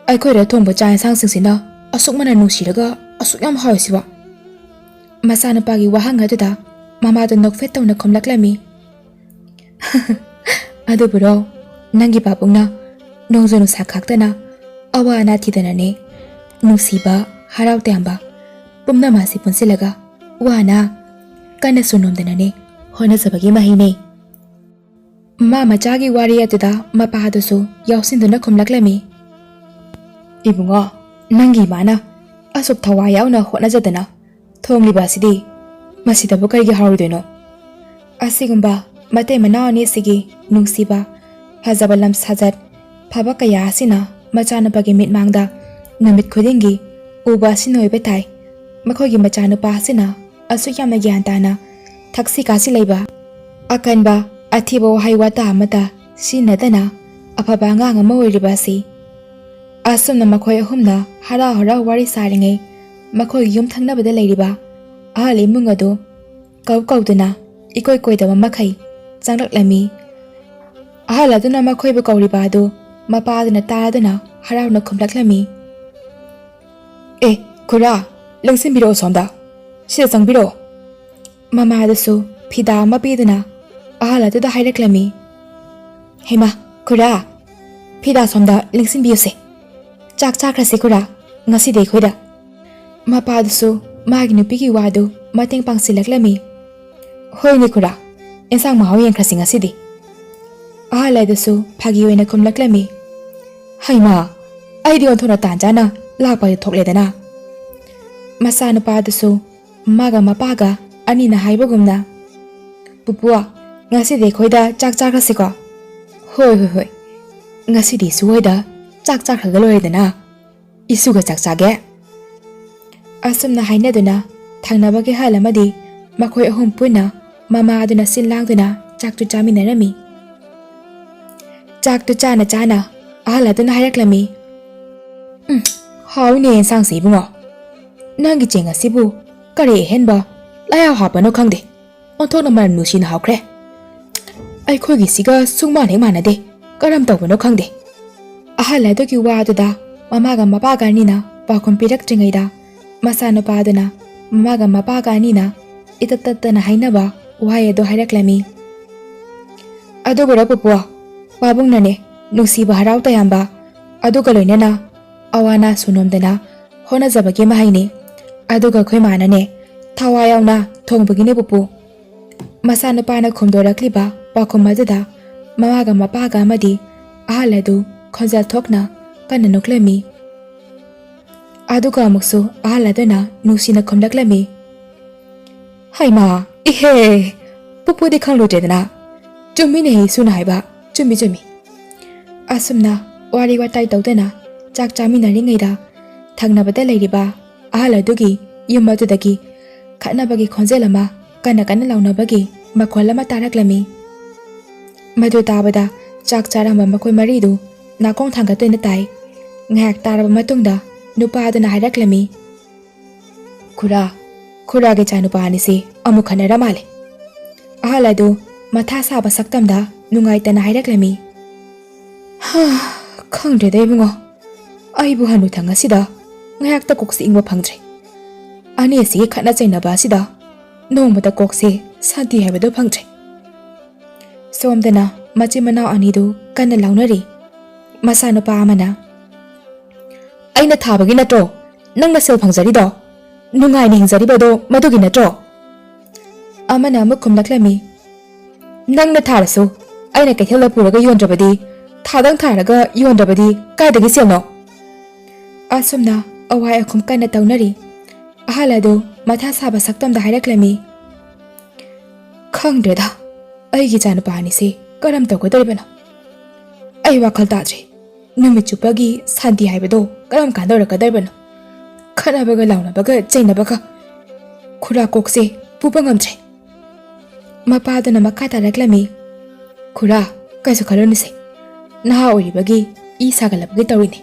ꯑꯩꯈꯣꯏꯗ ꯊꯣꯡꯕ ꯆꯥꯛ ꯌꯦꯟꯁꯥꯡꯁꯤꯡꯁꯤꯅ ꯑꯁꯨꯛ ꯃꯅꯝ ꯅꯨꯡꯁꯤꯔꯒ ꯑꯁꯨꯛ ꯌꯥꯝ ꯍꯥꯎꯔꯤꯁꯤꯕꯣ?" ꯃꯆꯥꯅꯨꯄꯥꯒꯤ ꯋꯥꯍꯪ ꯑꯗꯨꯗ ꯃꯃꯥꯗꯨ ꯅꯣꯛꯐꯦꯠ ꯇꯧꯅ ꯈꯨꯝꯂꯛꯂꯝꯃꯤ, ꯑꯗꯨꯕꯨꯔꯣ, ꯅꯪꯒꯤ ꯄꯥꯕꯨꯡꯅ ꯅꯣꯡꯖꯨ ꯅꯨꯡꯁꯥ ꯈꯥꯛꯇꯅ, ꯑꯋꯥ ꯑꯅꯥ ꯊꯤꯗꯅꯅꯦ, ꯅꯨꯡꯁꯤꯕ, ꯍꯔꯥꯎ ꯇꯌꯥꯝꯕ ꯄꯨꯝꯅꯃꯛ ꯑꯁꯤ ꯄꯨꯟꯁꯤꯜꯂꯒ ꯋꯥꯅ ꯀꯟꯅꯁꯨ ꯅꯣꯝꯗꯅꯅꯦ ꯍꯣꯠꯅꯖꯕꯒꯤ ꯃꯍꯩꯅꯦ꯫ ꯃꯥ ꯃꯆꯥꯒꯤ ꯋꯥꯔꯤ ꯑꯗꯨꯗ ꯃꯄꯥꯗꯨꯁꯨ ꯌꯥꯎꯁꯤꯟꯗꯨꯅ ꯈꯨꯝꯂꯛꯂꯝꯃꯤ꯫ "ꯏꯕꯨꯡꯉꯣ, ꯅꯪꯒꯤ ꯏꯃꯥꯅ ꯑꯁꯨꯛ ꯊꯋꯥꯏ ꯌꯥꯎꯅ ꯍꯣꯠꯅꯖꯗꯅ ꯊꯣꯡꯂꯤꯕ ꯑꯁꯤꯗꯤ ꯃꯁꯤꯗꯕꯨ ꯀꯔꯤꯒꯤ ꯍꯔꯥꯎꯔꯣꯏꯗꯣꯏꯅꯣ? ꯑꯁꯤꯒꯨꯝꯕ ꯃꯇꯩ ꯃꯅꯥꯎ ꯑꯅꯤꯁꯤꯒꯤ ꯅꯨꯡꯁꯤꯕ, ꯐꯖꯕ ꯂꯝ ꯁꯥꯖꯠ, ꯐꯕ ꯀꯌꯥ ꯑꯁꯤꯅ ꯃꯆꯥꯅꯨꯄꯥꯒꯤ ꯃꯤꯠꯃꯥꯡꯗ ꯅꯨꯃꯤꯠ ꯈꯨꯗꯤꯡꯒꯤ ꯎꯕ ꯑꯁꯤꯅ ꯑꯣꯏꯕ ꯇꯥꯏ꯫ ꯃꯈꯣꯏꯒꯤ ꯃꯆꯥꯅꯨꯄꯥ ꯑꯁꯤꯅ ꯑꯁꯨꯛ ꯌꯥꯝꯅ ꯒ꯭ꯌꯥꯟ ꯇꯥꯅ, ꯊꯛꯁꯤ ꯈꯥꯁꯤ ꯂꯩꯕ, ꯑꯀꯟꯕ, ꯑꯊꯤꯕ ꯋꯥꯍꯩ ꯋꯥꯇꯥ ꯑꯃꯠꯇ ꯁꯤꯖꯤꯟꯅꯗꯅ ꯑꯐꯕ ꯑꯉꯥꯡ ꯑꯃ ꯑꯣꯏꯔꯤꯕ ꯑꯁꯤ꯫ ꯑꯁꯨꯝꯅ ꯃꯈꯣꯏ ꯑꯍꯨꯝꯅ ꯍꯔꯥꯎ ꯍꯔꯥꯎ ꯋꯥꯔꯤ ꯁꯥꯔꯤꯉꯩ, ꯃꯈꯣꯏꯒꯤ ꯌꯨꯝ ꯊꯪꯅꯕꯗ ꯂꯩꯔꯤꯕ ꯑꯍꯜ ꯏꯃꯨꯡ ꯑꯗꯨ ꯀꯧ ꯀꯧꯗꯨꯅ ꯏꯀꯣꯏ ꯀꯣꯏꯗꯕ ꯃꯈꯩ ꯆꯪꯂꯛꯂꯝꯃꯤ꯫ ꯑꯍꯜ ꯑꯗꯨꯅ ꯃꯈꯣꯏꯕꯨ ꯀꯧꯔꯤꯕ ꯑꯗꯨ ꯃꯄꯥ ꯑꯗꯨꯅ ꯇꯥꯗꯨꯅ ꯍꯔꯥꯎꯅ ꯈꯨꯝꯂꯛꯂꯝꯃꯤ꯫ "ꯑꯦ, ꯈꯨꯔꯥ, ꯂꯦꯡꯁꯤꯟꯕꯤꯔꯛꯑꯣ ꯁꯣꯝꯗ꯫ ꯁꯤꯗ ꯆꯪꯕꯤꯔꯛꯑꯣ꯫" ꯃꯃꯥꯗꯨꯁꯨ ꯐꯤꯗꯥ ꯑꯃ ꯄꯤꯗꯨꯅ ꯑꯍꯜ ꯑꯗꯨꯗ ꯍꯥꯏꯔꯛꯂꯝꯃꯤ꯫ "ꯍꯩꯃꯥ, ꯈꯨꯔꯥ, ꯐꯤꯗꯥ ꯁꯣꯝꯗ ꯂꯦꯡꯁꯤꯟꯕꯤꯌꯨꯁꯦ꯫ ꯆꯥꯛ ꯆꯥꯈ꯭ꯔꯁꯤ ꯈꯨꯔꯥ, ꯉꯁꯤꯗꯤ ꯑꯩꯈꯣꯏꯗ꯫" ꯃꯄꯥꯗꯨꯁꯨ ꯃꯥꯒꯤ ꯅꯨꯄꯤꯒꯤ ꯋꯥꯗꯨ ꯃꯇꯦꯡ ꯄꯥꯡꯁꯤꯜꯂꯛꯂꯝꯃꯤ꯫ "ꯍꯣꯏꯅꯦ ꯈꯨꯔꯥ, ꯑꯦꯟꯁꯥꯡ ꯃꯍꯥꯎ ꯌꯦꯡꯈ꯭ꯔꯁꯤ ꯉꯁꯤꯗꯤ꯫" ꯑꯍꯜ ꯑꯗꯨꯁꯨ ꯐꯥꯒꯤ ꯑꯣꯏꯅ ꯈꯨꯝꯂꯛꯂꯝꯃꯤ꯫ "ꯍꯩꯃꯥ, ꯑꯩꯗꯤ ꯑꯣꯟꯊꯣꯛꯅ ꯇꯥꯟ ꯆꯥꯅ ꯂꯥꯛꯄ ꯊꯣꯛꯂꯦꯗꯅ꯫" ꯃꯆꯥꯅꯨꯄꯥꯗꯨꯁꯨ ꯃꯥꯒ ꯃꯄꯥꯒ ꯑꯅꯤꯅ ꯍꯥꯏꯕꯒꯨꯝꯅ, "ꯄꯨꯄꯨ, ꯉꯁꯤꯗꯤ ꯑꯩꯈꯣꯏꯗ ꯆꯥꯛ ꯆꯥꯈ꯭ꯔꯁꯤꯀꯣ?" "ꯍꯣꯏ, ꯍꯣꯏ, ꯍꯣꯏ, ꯉꯁꯤꯗꯤ ꯏꯁꯨ ꯍꯣꯏꯗ ꯆꯥꯛ ꯆꯥꯈ꯭ꯔꯒ ꯂꯣꯏꯔꯦꯗꯅ꯫ ꯏꯁꯨꯒ ꯆꯥꯛ ꯆꯥꯒꯦ꯫" ꯑꯁꯨꯝꯅ ꯍꯥꯏꯅꯗꯨꯅ ꯊꯪꯅꯕꯒꯤ ꯑꯍꯜ ꯑꯃꯗꯤ ꯃꯈꯣꯏ ꯑꯍꯨꯝ ꯄꯨꯟꯅ ꯃꯃꯥ ꯑꯗꯨꯅ ꯁꯤꯜ ꯂꯥꯡꯗꯨꯅ ꯆꯥꯛꯇꯨ ꯆꯥꯃꯤꯟꯅꯔꯝꯃꯤ꯫ ꯆꯥꯛꯇꯨ ꯆꯥꯅ ꯆꯥꯅ ꯑꯍꯜ ꯑꯗꯨꯅ ꯍꯥꯏꯔꯛꯂꯝꯃꯤ, "ꯎꯝ, ꯍꯥꯎꯏꯅꯦ ꯌꯦꯟꯁꯥꯡꯁꯤ ꯏꯕꯨꯡꯉꯣ꯫ ꯅꯪꯒꯤ ꯆꯦꯡ ꯑꯁꯤꯕꯨ ꯀꯔꯤ ꯑꯍꯦꯟꯕ ꯂꯩꯍꯥꯎ ꯍꯥꯞꯄꯅꯣ ꯈꯪꯗꯦ, ꯑꯣꯟꯊꯣꯛꯅ ꯃꯅꯝ ꯅꯨꯡꯁꯤꯅ ꯍꯥꯎꯈ꯭ꯔꯦ꯫ ꯑꯩꯈꯣꯏꯒꯤꯁꯤꯒ ꯁꯨꯡꯃꯥꯟ ꯍꯦꯛ ꯃꯥꯟꯅꯗꯦ, ꯀꯔꯝ ꯇꯧꯕꯅꯣ ꯈꯪꯗꯦ꯫" ꯑꯍꯜ ꯑꯗꯨꯒꯤ ꯋꯥ ꯑꯗꯨꯗ ꯃꯃꯥꯒ ꯃꯄꯥꯒ ꯑꯅꯤꯅ ꯄꯥꯎꯈꯨꯝ ꯄꯤꯔꯛꯇ꯭ꯔꯤꯉꯩꯗ, ꯃꯆꯥꯅꯨꯄꯥ ꯑꯗꯨꯅ ꯃꯃꯥꯒ ꯃꯄꯥꯒ ꯑꯅꯤꯅ ꯏꯇꯠ ꯇꯠꯇꯅ ꯍꯥꯏꯅꯕ ꯋꯥꯍꯩ ꯑꯗꯨ ꯍꯥꯏꯔꯛꯂꯝꯃꯤ꯫ ꯑꯗꯨꯕꯨꯔꯣ ꯄꯨꯄꯨ, ꯄꯥꯕꯨꯡꯅꯅꯦ ꯅꯨꯡꯁꯤꯕ ꯍꯔꯥꯎ ꯇꯌꯥꯝꯕ, ꯑꯗꯨꯒ ꯂꯣꯏꯅꯅ ꯑꯋꯥ ꯑꯅꯥ ꯁꯨꯅꯣꯝꯗꯅ ꯍꯣꯠꯅꯖꯕꯒꯤ ꯃꯍꯩꯅꯤ꯫ ꯑꯗꯨꯒ ꯑꯩꯈꯣꯏ ꯃꯥꯅꯅꯦ ꯊꯋꯥꯏ ꯌꯥꯎꯅ ꯊꯣꯡꯕꯒꯤꯅꯦ ꯄꯨꯄꯨ꯫ ꯃꯆꯥꯅꯨꯄꯥꯅ ꯈꯨꯝꯗꯣꯔꯛꯂꯤꯕ ꯄꯥꯎꯈꯨꯝ ꯑꯗꯨꯗ ꯃꯃꯥꯒ ꯃꯄꯥꯒ ꯑꯃꯗꯤ ꯑꯍꯜ ꯑꯗꯨ ꯈꯣꯟꯖꯦꯜ ꯊꯣꯛꯅ ꯀꯟꯅ ꯅꯣꯛꯂꯝꯃꯤ꯫ ꯑꯗꯨꯒ ꯑꯃꯨꯛꯁꯨ ꯑꯍꯜ ꯑꯗꯨꯅ ꯅꯨꯡꯁꯤꯅ ꯈꯨꯝꯂꯛꯂꯝꯃꯤ, "ꯍꯩꯃꯥ, ꯏꯍꯦ, ꯄꯨꯄꯨꯗꯤ ꯈꯪꯂꯨꯗ꯭ꯔꯦꯗꯅ꯫ ꯆꯨꯝꯃꯤꯅꯦꯍꯦ ꯏꯁꯨꯅ ꯍꯥꯏꯕ, ꯆꯨꯝꯃꯤ ꯆꯨꯝꯃꯤ꯫" ꯑꯁꯨꯝꯅ ꯋꯥꯔꯤ ꯋꯥꯇꯥꯏ ꯇꯧꯗꯨꯅ ꯆꯥꯛ ꯆꯥꯃꯤꯟꯅꯔꯤꯉꯩꯗ ꯊꯪꯅꯕꯗ ꯂꯩꯔꯤꯕ ꯑꯍꯜ ꯑꯗꯨꯒꯤ ꯌꯨꯝ ꯑꯗꯨꯗꯒꯤ ꯈꯠꯅꯕꯒꯤ ꯈꯣꯟꯖꯦꯜ ꯑꯃ, ꯀꯟꯅ ꯀꯟꯅ ꯂꯥꯎꯅꯕꯒꯤ ꯃꯈꯣꯜ ꯑꯃ ꯇꯥꯔꯛꯂꯝꯃꯤ꯫ ꯃꯗꯨ ꯇꯥꯕꯗ ꯆꯥꯛ ꯆꯥꯔꯝꯕ ꯃꯈꯣꯏ ꯃꯔꯤꯗꯨ ꯅꯥꯀꯣꯡ ꯊꯥꯡꯒꯠꯇꯨꯅ ꯇꯥꯏ꯫ ꯉꯥꯏꯍꯥꯛ ꯇꯥꯔꯕ ꯃꯇꯨꯡꯗ ꯅꯨꯄꯥ ꯑꯗꯨꯅ ꯍꯥꯏꯔꯛꯂꯝꯃꯤ, "ꯈꯨꯔꯥ, ꯈꯨꯔꯥꯒꯤ ꯏꯆꯥꯅꯨꯄꯥ ꯑꯅꯤꯁꯤ ꯑꯃꯨꯛ ꯈꯠꯅꯔ ꯃꯥꯜꯂꯦ꯫" ꯑꯍꯜ ꯑꯗꯨ ꯃꯊꯥ ꯁꯥꯕ ꯁꯛꯇꯝꯗ ꯅꯨꯡꯉꯥꯏꯇꯅ ꯍꯥꯏꯔꯛꯂꯝꯃꯤ, "ꯍꯥ, ꯈꯪꯗ꯭ꯔꯦꯗ ꯏꯕꯨꯡꯉꯣ, ꯑꯩꯕꯨ ꯍꯅꯨꯊꯪ ꯑꯁꯤꯗ ꯉꯥꯏꯍꯥꯛꯇ ꯀꯣꯛꯁꯤ ꯏꯪꯕ ꯐꯪꯗ꯭ꯔꯦ꯫ ꯑꯅꯤ ꯑꯁꯤꯒꯤ ꯈꯠꯅ ꯆꯩꯅꯕ ꯑꯁꯤꯗ ꯅꯣꯡꯃꯇ ꯀꯣꯛꯁꯦ ꯁꯥꯟꯇꯤ ꯍꯥꯏꯕꯗꯨ ꯐꯪꯗ꯭ꯔꯦ꯫" ꯁꯣꯝꯗꯅ ꯃꯆꯤꯟ ꯃꯅꯥꯎ ꯑꯅꯤꯗꯨ ꯀꯟꯅ ꯂꯥꯎꯅꯔꯤ꯫ ꯃꯆꯥꯅꯨꯄꯥ ꯑꯃꯅ, "ꯑꯩꯅ ꯊꯥꯕꯒꯤ ꯅꯠꯇ꯭ꯔꯣ ꯅꯪꯅ ꯁꯦꯜ ꯐꯪꯖꯔꯤꯗꯣ? ꯅꯨꯡꯉꯥꯏꯅ ꯍꯤꯡꯖꯔꯤꯕꯗꯣ ꯃꯗꯨꯒꯤ ꯅꯠꯇ꯭ꯔꯣ?" ꯑꯃꯅ ꯑꯃꯨꯛ ꯈꯨꯝꯂꯛꯂꯝꯃꯤ, "ꯅꯪꯅ ꯊꯥꯔꯁꯨ ꯑꯩꯅ ꯀꯩꯊꯦꯜꯗ ꯄꯨꯔꯒ ꯌꯣꯟꯗ꯭ꯔꯕꯗꯤ, ꯊꯥꯗꯪ ꯊꯥꯔꯒ ꯌꯣꯟꯗ꯭ꯔꯕꯗꯤ ꯀꯥꯏꯗꯒꯤ ꯁꯦꯜꯅꯣ?" ꯑꯁꯨꯝꯅ ꯑꯋꯥꯏ ꯑꯈꯨꯝ ꯀꯟꯅ ꯇꯧꯅꯔꯤ꯫ ꯑꯍꯜ ꯑꯗꯨ ꯃꯊꯥ ꯁꯥꯕ ꯁꯛꯇꯝꯗ ꯍꯥꯏꯔꯛꯂꯝꯃꯤ, "ꯈꯪꯗ꯭ꯔꯦꯗ, ꯑꯩꯒꯤ ꯏꯆꯥꯅꯨꯄꯥ ꯑꯅꯤꯁꯤ ꯀꯔꯝ ꯇꯧꯒꯗꯧꯔꯤꯕꯅꯣ? ꯑꯩ ꯋꯥꯈꯜ ꯇꯥꯗ꯭ꯔꯦ꯫ ꯅꯨꯃꯤꯠ ꯆꯨꯞꯄꯒꯤ ꯁꯥꯟꯇꯤ ꯍꯥꯏꯕꯗꯣ ꯀꯔꯝ ꯀꯥꯟꯗ ꯑꯣꯏꯔꯛꯀꯗꯧꯔꯤꯕꯅꯣ? ꯈꯠꯅꯕꯒ ꯂꯥꯎꯅꯕꯒ ꯆꯩꯅꯕꯒ꯫ ꯈꯨꯔꯥ ꯀꯣꯛꯁꯦ ꯄꯨꯕ ꯉꯝꯗ꯭ꯔꯦ꯫" ꯃꯄꯥꯗꯨꯅ ꯃꯈꯥ ꯇꯥꯔꯛꯂꯝꯃꯤ, "ꯈꯨꯔꯥ, ꯀꯩꯁꯨ ꯈꯜꯂꯨꯅꯨꯁꯦ꯫ ꯅꯍꯥ ꯑꯣꯏꯔꯤꯕꯒꯤ ꯏ ꯁꯥꯒꯠꯂꯕꯒꯤ ꯇꯧꯔꯤꯅꯦ꯫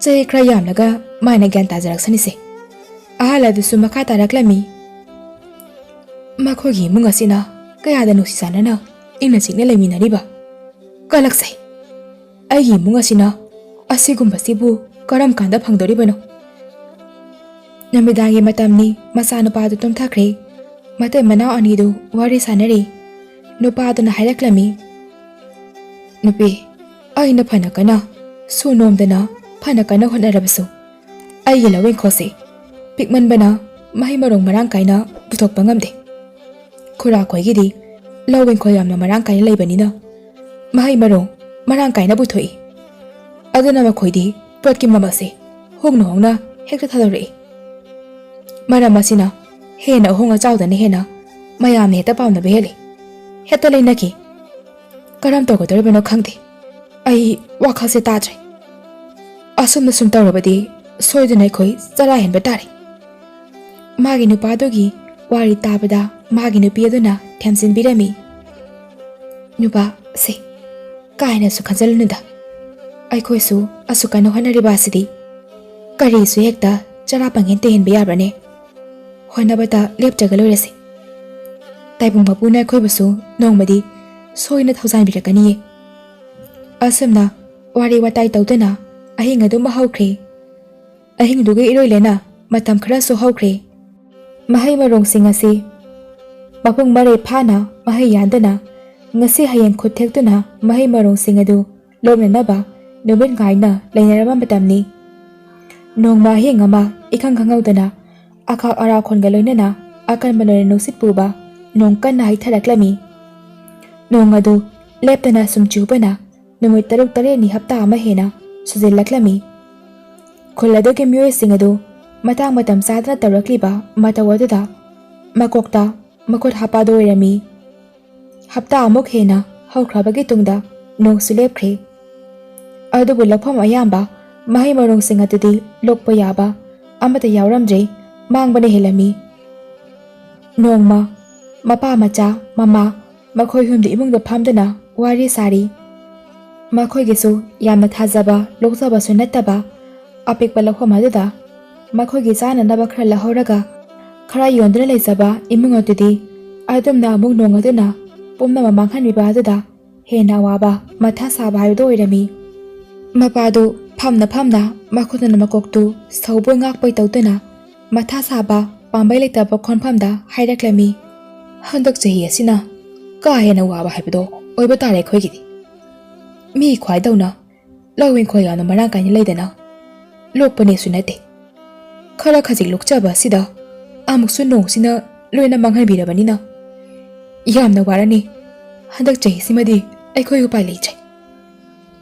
ꯆꯍꯤ ꯈꯔ ꯌꯥꯝꯂꯒ ꯃꯥꯅ ꯒ꯭ꯌꯥꯟ ꯇꯥꯖꯔꯛꯁꯅꯤꯁꯦ꯫" ꯑꯍꯜ ꯑꯗꯨꯁꯨ ꯃꯈꯥ ꯇꯥꯔꯛꯂꯝꯃꯤ, "ꯃꯈꯣꯏꯒꯤ ꯏꯃꯨꯡ ꯑꯁꯤꯅ ꯀꯌꯥꯗ ꯅꯨꯡꯁꯤ ꯆꯥꯟꯅꯅ ꯏꯪꯅ ꯆꯤꯛꯅ ꯂꯩꯃꯤꯟꯅꯔꯤꯕ꯫ ꯀꯂꯛꯁꯦ꯫ ꯑꯩꯒꯤ ꯏꯃꯨꯡ ꯑꯁꯤꯅ ꯑꯁꯤꯒꯨꯝꯕꯁꯤꯕꯨ ꯀꯔꯝ ꯀꯥꯟꯗ ꯐꯪꯗꯣꯔꯤꯕꯅꯣ?" ꯅꯨꯃꯤꯗꯥꯡꯒꯤ ꯃꯇꯝꯅꯤ, ꯃꯆꯥꯅꯨꯄꯥꯗꯨ ꯇꯨꯝꯊꯈ꯭ꯔꯦ꯫ ꯃꯇꯩ ꯃꯅꯥꯎ ꯑꯅꯤꯗꯨ ꯋꯥꯔꯤ ꯁꯥꯟꯅꯔꯤ꯫ ꯅꯨꯄꯥꯗꯨꯅ ꯍꯥꯏꯔꯛꯂꯝꯃꯤ, "ꯅꯨꯄꯤ, ꯑꯩꯅ ꯐꯅ ꯀꯟꯅ ꯁꯨ ꯅꯣꯝꯗꯅ ꯐꯅ ꯀꯟꯅ ꯍꯣꯠꯅꯔꯕꯁꯨ, ꯑꯩꯒꯤ ꯂꯧ ꯏꯪꯈꯣꯜꯁꯤ ꯄꯤꯛꯃꯟꯕꯅ ꯃꯍꯩ ꯃꯔꯣꯡ ꯃꯔꯥꯡ ꯀꯥꯏꯅ ꯄꯨꯊꯣꯛꯄ ꯉꯝꯗꯦ꯫ ꯈꯨꯔꯥꯈꯣꯏꯒꯤꯗꯤ ꯂꯧ ꯏꯪꯈꯣꯜ ꯌꯥꯝꯅ ꯃꯔꯥꯡ ꯀꯥꯏꯅ ꯂꯩꯕꯅꯤꯅ ꯃꯍꯩ ꯃꯔꯣꯡ ꯃꯔꯥꯡ ꯀꯥꯏꯅ ꯄꯨꯊꯣꯛꯏ꯫ ꯑꯗꯨꯅ ꯃꯈꯣꯏꯗꯤ ꯄꯣꯠꯀꯤ ꯃꯃꯜꯁꯦ ꯍꯣꯡꯅ ꯍꯣꯡꯅ ꯍꯦꯛꯇ ꯊꯥꯗꯣꯔꯛꯏ꯫ ꯃꯔꯝ ꯑꯁꯤꯅ ꯍꯦꯟꯅ ꯑꯍꯣꯡ ꯑꯆꯥꯎꯗꯅ ꯍꯦꯟꯅ ꯃꯌꯥꯝꯅ ꯍꯦꯛꯇ ꯄꯥꯝꯅꯕ ꯍꯦꯜꯂꯤ꯫ ꯍꯦꯛꯇ ꯂꯩꯅꯈꯤ꯫ ꯀꯔꯝ ꯇꯧꯒꯗꯧꯔꯤꯕꯅꯣ ꯈꯪꯗꯦ꯫ ꯑꯩ ꯋꯥꯈꯜꯁꯦ ꯇꯥꯗ꯭ꯔꯦ꯫ ꯑꯁꯨꯝꯅ ꯁꯨꯝ ꯇꯧꯔꯕꯗꯤ ꯁꯣꯏꯗꯅ ꯑꯩꯈꯣꯏ ꯆꯔꯥ ꯍꯦꯟꯕ ꯇꯥꯔꯦ꯫" ꯃꯥꯒꯤ ꯅꯨꯄꯥꯗꯨꯒꯤ ꯋꯥꯔꯤ ꯇꯥꯕꯗ ꯃꯥꯒꯤ ꯅꯨꯄꯤ ꯑꯗꯨꯅ ꯊꯦꯝꯖꯤꯟꯕꯤꯔꯝꯃꯤ, "ꯅꯨꯄꯥ, ꯁꯦ, ꯀꯥ ꯍꯦꯟꯅꯁꯨ ꯈꯟꯖꯜꯂꯨꯅꯨꯗ꯫ ꯑꯩꯈꯣꯏꯁꯨ ꯑꯁꯨꯛ ꯀꯟꯅ ꯍꯣꯠꯅꯔꯤꯕ ꯑꯁꯤꯗꯤ ꯀꯔꯤꯁꯨ ꯍꯦꯛꯇ ꯆꯔꯥ ꯄꯪꯍꯦꯟ ꯇꯦꯟꯍꯦꯟꯕ ꯌꯥꯕ꯭ꯔꯅꯦ? ꯍꯣꯠꯅꯕꯗ ꯂꯦꯞꯇ꯭ꯔꯒ ꯂꯣꯏꯔꯁꯤ꯫ ꯇꯥꯏꯕꯪ ꯃꯄꯨꯅ ꯑꯩꯈꯣꯏꯕꯨꯁꯨ ꯅꯣꯡꯃꯗꯤ ꯁꯣꯏꯅ ꯊꯧꯖꯥꯟꯕꯤꯔꯛꯀꯅꯤꯌꯦ꯫" ꯑꯁꯨꯝꯅ ꯋꯥꯔꯤ ꯋꯥꯇꯥꯏ ꯇꯧꯗꯨꯅ ꯑꯍꯤꯡ ꯑꯗꯨꯃ ꯍꯧꯈ꯭ꯔꯦ꯫ ꯑꯍꯤꯡꯗꯨꯒꯤ ꯏꯔꯣꯏꯂꯦꯅ ꯃꯇꯝ ꯈꯔꯁꯨ ꯍꯧꯈ꯭ꯔꯦ꯫ ꯃꯍꯩ ꯃꯔꯣꯡꯁꯤꯡ ꯑꯁꯤ ꯃꯄꯨꯡ ꯃꯔꯩ ꯐꯥꯅ ꯃꯍꯩ ꯌꯥꯟꯗꯨꯅ ꯉꯁꯤ ꯍꯌꯦꯡ ꯈꯨꯠ ꯊꯦꯛꯇꯨꯅ ꯃꯍꯩ ꯃꯔꯣꯡꯁꯤꯡ ꯑꯗꯨ ꯂꯣꯛꯅꯅꯕ ꯅꯨꯃꯤꯠ ꯉꯥꯏꯅ ꯂꯩꯅꯔꯕ ꯃꯇꯝꯅꯤ꯫ ꯅꯣꯡꯃ ꯑꯍꯤꯡ ꯑꯃ ꯏꯈꯪ ꯈꯪꯍꯧꯗꯅ ꯑꯈꯥꯛ ꯑꯔꯥꯛ ꯈꯣꯟꯒ ꯂꯣꯏꯅꯅ ꯑꯀꯟꯕ ꯅꯣꯡꯂꯩ ꯅꯨꯡꯁꯤꯠ ꯄꯨꯕ ꯅꯣꯡ ꯀꯟꯅ ꯍꯩꯊꯔꯛꯂꯝꯃꯤ꯫ ꯅꯣꯡ ꯑꯗꯨ ꯂꯦꯞꯇꯅ ꯁꯨꯝ ꯆꯨꯕꯅ ꯅꯨꯃꯤꯠ ꯇꯔꯨꯛ ꯇꯔꯦꯠꯅꯤ ꯍꯞꯇꯥ ꯑꯃ ꯍꯦꯟꯅ ꯁꯨꯖꯤꯜꯂꯛꯂꯝꯃꯤ꯫ ꯈꯨꯜ ꯑꯗꯨꯒꯤ ꯃꯤꯑꯣꯏꯁꯤꯡ ꯑꯗꯨ ꯃꯇꯥꯡ ꯃꯇꯝ ꯆꯥꯗꯅ ꯇꯧꯔꯛꯂꯤꯕ ꯃꯇꯧ ꯑꯗꯨꯗ ꯃꯀꯣꯛꯇ ꯃꯈꯨꯠ ꯍꯥꯞꯄꯗ ꯑꯣꯏꯔꯝꯃꯤ꯫ ꯍꯞꯇꯥ ꯑꯃꯨꯛ ꯍꯦꯟꯅ ꯍꯧꯈ꯭ꯔꯕꯒꯤ ꯇꯨꯡꯗ ꯅꯣꯡꯁꯨ ꯂꯦꯞꯈ꯭ꯔꯦ꯫ ꯑꯗꯨꯕꯨ ꯂꯧꯐꯝ ꯑꯌꯥꯝꯕ ꯃꯍꯩ ꯃꯔꯣꯡꯁꯤꯡ ꯑꯗꯨꯗꯤ ꯂꯣꯛꯄ ꯌꯥꯕ ꯑꯃꯠꯇ ꯌꯥꯎꯔꯝꯗ꯭ꯔꯦ, ꯃꯥꯡꯕꯅ ꯍꯦꯜꯂꯝꯃꯤ꯫ ꯅꯣꯡꯃ ꯃꯄꯥ ꯃꯆꯥ ꯃꯃꯥ ꯃꯈꯣꯏ ꯍꯨꯝꯗꯨ ꯏꯃꯨꯡꯗ ꯐꯝꯗꯨꯅ ꯋꯥꯔꯤ ꯁꯥꯔꯤ꯫ ꯃꯈꯣꯏꯒꯤꯁꯨ ꯌꯥꯝꯅ ꯊꯥꯖꯕ ꯂꯣꯛꯆꯕꯁꯨ ꯅꯠꯇꯕ ꯑꯄꯤꯛꯄ ꯂꯧꯐꯝ ꯑꯗꯨꯗ ꯃꯈꯣꯏꯒꯤ ꯆꯥꯅꯅꯕ ꯈꯔ ꯂꯧꯍꯧꯔꯒ ꯈꯔ ꯌꯣꯟꯗꯨꯅ ꯂꯩꯖꯕ ꯏꯃꯨꯡ ꯑꯗꯨꯗꯤ ꯑꯗꯨꯝꯅ ꯑꯃꯨꯛ ꯅꯣꯡ ꯑꯗꯨꯅ ꯄꯨꯝꯅꯃꯛ ꯃꯥꯡꯍꯟꯕꯤꯕ ꯑꯗꯨꯗ ꯍꯦꯟꯅ ꯑꯋꯥꯕ ꯃꯊꯥ ꯁꯥꯕ ꯍꯥꯏꯕꯗꯨ ꯑꯣꯏꯔꯝꯃꯤ꯫ ꯃꯄꯥꯗꯨ ꯐꯝꯅ ꯐꯝꯅ ꯃꯈꯨꯠꯅ ꯃꯀꯣꯛꯇꯨ ꯁꯧꯕꯣꯏ ꯉꯥꯛꯄꯣꯏ ꯇꯧꯗꯨꯅ ꯃꯊꯥ ꯁꯥꯕ ꯄꯥꯝꯕꯩ ꯂꯩꯇꯕ ꯈꯣꯟꯐꯝꯗ ꯍꯥꯏꯔꯛꯂꯝꯃꯤ, "ꯍꯟꯗꯛ ꯆꯍꯤ ꯑꯁꯤꯅ ꯀꯥ ꯍꯦꯟꯅ ꯋꯥꯕ ꯍꯥꯏꯕꯗꯣ ꯑꯣꯏꯕ ꯇꯥꯔꯦ ꯑꯩꯈꯣꯏꯒꯤꯗꯤ꯫ ꯃꯤ ꯈ꯭ꯋꯥꯏꯗꯧꯅ ꯂꯧ ꯏꯪꯈꯣꯜ ꯌꯥꯝꯅ ꯃꯔꯥꯡ ꯀꯥꯏꯅ ꯂꯩꯗꯅ ꯂꯣꯛꯄꯅꯦꯁꯨ ꯅꯠꯇꯦ꯫ ꯈꯔ ꯈꯖꯤꯛ ꯂꯣꯛꯆꯕ ꯑꯁꯤꯗ ꯑꯃꯨꯛꯁꯨ ꯅꯣꯡꯁꯤꯅ ꯂꯣꯏꯅ ꯃꯥꯡꯍꯟꯕꯤꯔꯕꯅꯤꯅ ꯌꯥꯝꯅ ꯋꯥꯔꯅꯤ꯫ ꯍꯟꯗꯛ ꯆꯍꯤꯁꯤꯃꯗꯤ ꯑꯩꯈꯣꯏ ꯎꯄꯥꯏ ꯂꯩꯇ꯭ꯔꯦ꯫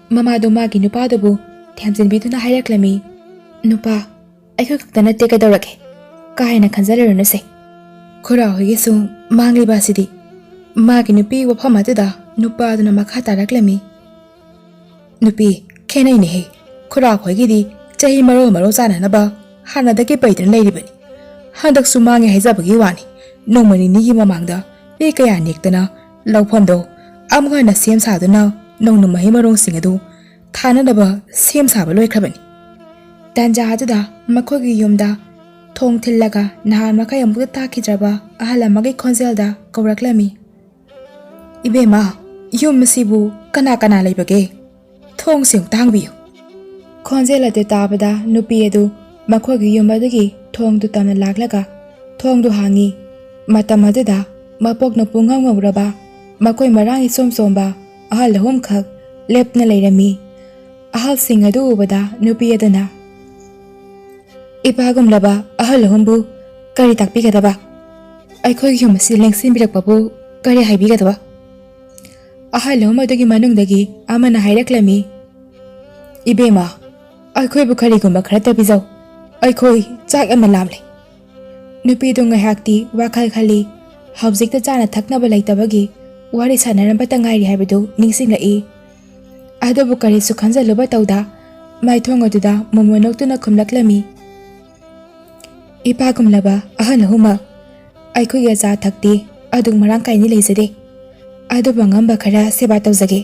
ꯃꯃꯥꯗꯣ ꯃꯥꯒꯤ ꯅꯨꯄꯥꯗꯨꯕꯨ ꯊꯦꯝꯖꯤꯟꯕꯤꯗꯨꯅ ꯍꯥꯏꯔꯛꯂꯝꯃꯤ, "ꯅꯨꯄꯥ, ꯑꯩꯈꯣꯏ ꯈꯛꯇ ꯅꯠꯇꯦ, ꯀꯩꯗꯧꯔꯒꯦ? ꯀꯥ ꯍꯦꯟꯅ ꯈꯟꯖꯔꯨꯔꯅꯨꯁꯦ꯫ ꯈꯨꯔꯥ ꯍꯣꯏꯒꯤꯁꯨ ꯃꯥꯡꯂꯤꯕ ꯑꯁꯤꯗꯤ ꯃꯥꯒꯤ ꯅꯨꯄꯤ ꯋꯥꯐꯝ ꯑꯗꯨꯗ ꯅꯨꯄꯥꯗꯨꯅ ꯃꯈꯥ ꯇꯥꯔꯛꯂꯝꯃꯤ꯫ ꯅꯨꯄꯤ, ꯈꯦꯠꯅꯩꯅꯦꯍꯦ꯫ ꯈꯨꯔꯥ ꯈꯣꯏꯒꯤꯗꯤ ꯆꯍꯤ ꯃꯔꯣꯜ ꯃꯔꯣꯜ ꯆꯥꯅꯅꯕ ꯍꯥꯟꯅꯗꯒꯤ ꯄꯩꯗꯨꯅ ꯂꯩꯔꯤꯕꯅꯤ꯫ ꯍꯟꯗꯛꯁꯨ ꯃꯥꯡꯉꯦ ꯍꯥꯏꯖꯕꯒꯤ ꯋꯥꯅꯤ꯫ ꯅꯣꯡꯃ ꯅꯤꯅꯤꯒꯤ ꯃꯃꯥꯡꯗ ꯃꯤ ꯀꯌꯥ ꯅꯦꯛꯇꯅ ꯂꯧꯐꯝꯗꯣ ꯑꯃꯨꯛ ꯍꯟꯅ ꯁꯦꯝ ꯁꯥꯗꯨꯅ ꯅꯧꯅ ꯃꯍꯩ ꯃꯔꯣꯡꯁꯤꯡ ꯑꯗꯨ ꯊꯥꯅꯅꯕ ꯁꯦꯝ ꯁꯥꯕ ꯂꯣꯏꯈ꯭ꯔꯕꯅꯤ꯫" ꯇꯥꯟꯖꯥ ꯑꯗꯨꯗ ꯃꯈꯣꯏꯒꯤ ꯌꯨꯝꯗ ꯊꯣꯡ ꯊꯤꯜꯂꯒ ꯅꯍꯥꯟ ꯃꯈꯩ ꯑꯃꯨꯛꯇ ꯇꯥꯈꯤꯗ꯭ꯔꯕ ꯑꯍꯜ ꯑꯃꯒꯤ ꯈꯣꯟꯖꯦꯜꯗ ꯀꯧꯔꯛꯂꯝꯃꯤ, "ꯏꯕꯦꯝꯃ, ꯌꯨꯝ ꯑꯁꯤꯕꯨ ꯀꯅꯥ ꯀꯅꯥ ꯂꯩꯕꯒꯦ? ꯊꯣꯡꯁꯤ ꯑꯃꯨꯛꯇ ꯍꯥꯡꯕꯤꯌꯨ꯫" ꯈꯣꯟꯖꯦꯜ ꯑꯗꯨ ꯇꯥꯕꯗ ꯅꯨꯄꯤ ꯑꯗꯨ ꯃꯈꯣꯏꯒꯤ ꯌꯨꯝ ꯑꯗꯨꯒꯤ ꯊꯣꯡꯗꯨ ꯇꯝꯅ ꯂꯥꯛꯂꯒ ꯊꯣꯡꯗꯨ ꯍꯥꯡꯉꯤ꯫ ꯃꯇꯝ ꯑꯗꯨꯗ ꯃꯄꯣꯛꯅ ꯄꯨꯡꯉꯧ ꯉꯧꯔꯕ ꯃꯈꯣꯏ ꯃꯔꯥꯡ ꯏꯆꯣꯝ ꯆꯣꯝꯕ ꯑꯍꯜ ꯑꯍꯨꯝꯈꯛ ꯂꯦꯞꯅ ꯂꯩꯔꯝꯃꯤ꯫ ꯑꯍꯜꯁꯤꯡ ꯑꯗꯨ ꯎꯕꯗ ꯅꯨꯄꯤ ꯑꯗꯨꯅ, "ꯏꯄꯥꯒꯨꯝꯂꯕ ꯑꯍꯜ ꯑꯍꯨꯝꯕꯨ ꯀꯔꯤ ꯇꯥꯛꯄꯤꯒꯗꯕ? ꯑꯩꯈꯣꯏꯒꯤ ꯌꯨꯝ ꯑꯁꯤ ꯂꯦꯡꯁꯤꯟꯕꯤꯔꯛꯄꯕꯨ ꯀꯔꯤ ꯍꯥꯏꯕꯤꯒꯗꯕ?" ꯑꯍꯜ ꯑꯍꯨꯝ ꯑꯗꯨꯒꯤ ꯃꯅꯨꯡꯗꯒꯤ ꯑꯃꯅ ꯍꯥꯏꯔꯛꯂꯝꯃꯤ, "ꯏꯕꯦꯝꯃ, ꯑꯩꯈꯣꯏꯕꯨ ꯀꯔꯤꯒꯨꯝꯕ ꯈꯔꯇ ꯄꯤꯖꯧ꯫ ꯑꯩꯈꯣꯏ ꯆꯥꯛ ꯌꯥꯝꯅ ꯂꯥꯝꯂꯦ꯫" ꯅꯨꯄꯤꯗꯨ ꯉꯥꯏꯍꯥꯛꯇꯤ ꯋꯥꯈꯜ ꯈꯜꯂꯤ꯫ ꯍꯧꯖꯤꯛꯇ ꯆꯥꯅ ꯊꯛꯅꯕ ꯂꯩꯇꯕꯒꯤ ꯋꯥꯔꯤ ꯁꯥꯟꯅꯔꯝꯕꯇ ꯉꯥꯏꯔꯤ ꯍꯥꯏꯕꯗꯨ ꯅꯤꯡꯁꯤꯡꯂꯛꯏ꯫ ꯑꯗꯨꯕꯨ ꯀꯔꯤꯁꯨ ꯈꯟꯖꯜꯂꯨꯕ ꯇꯧꯗ ꯃꯥꯏꯊꯣꯡ ꯑꯗꯨꯗ ꯃꯣꯃꯣꯟ ꯅꯣꯛꯇꯨꯅ ꯈꯨꯝꯂꯛꯂꯝꯃꯤ, "ꯏꯄꯥꯒꯨꯝꯂꯕ ꯑꯍꯜ ꯑꯍꯨꯝꯃꯛ, ꯑꯩꯈꯣꯏꯒꯤ ꯑꯆꯥ ꯑꯊꯛꯇꯤ ꯑꯗꯨꯛ ꯃꯔꯥꯡ ꯀꯥꯏꯅ ꯂꯩꯖꯗꯦ꯫ ꯑꯗꯨꯕꯨ ꯑꯉꯝꯕ ꯈꯔ ꯁꯦꯕꯥ ꯇꯧꯖꯒꯦ꯫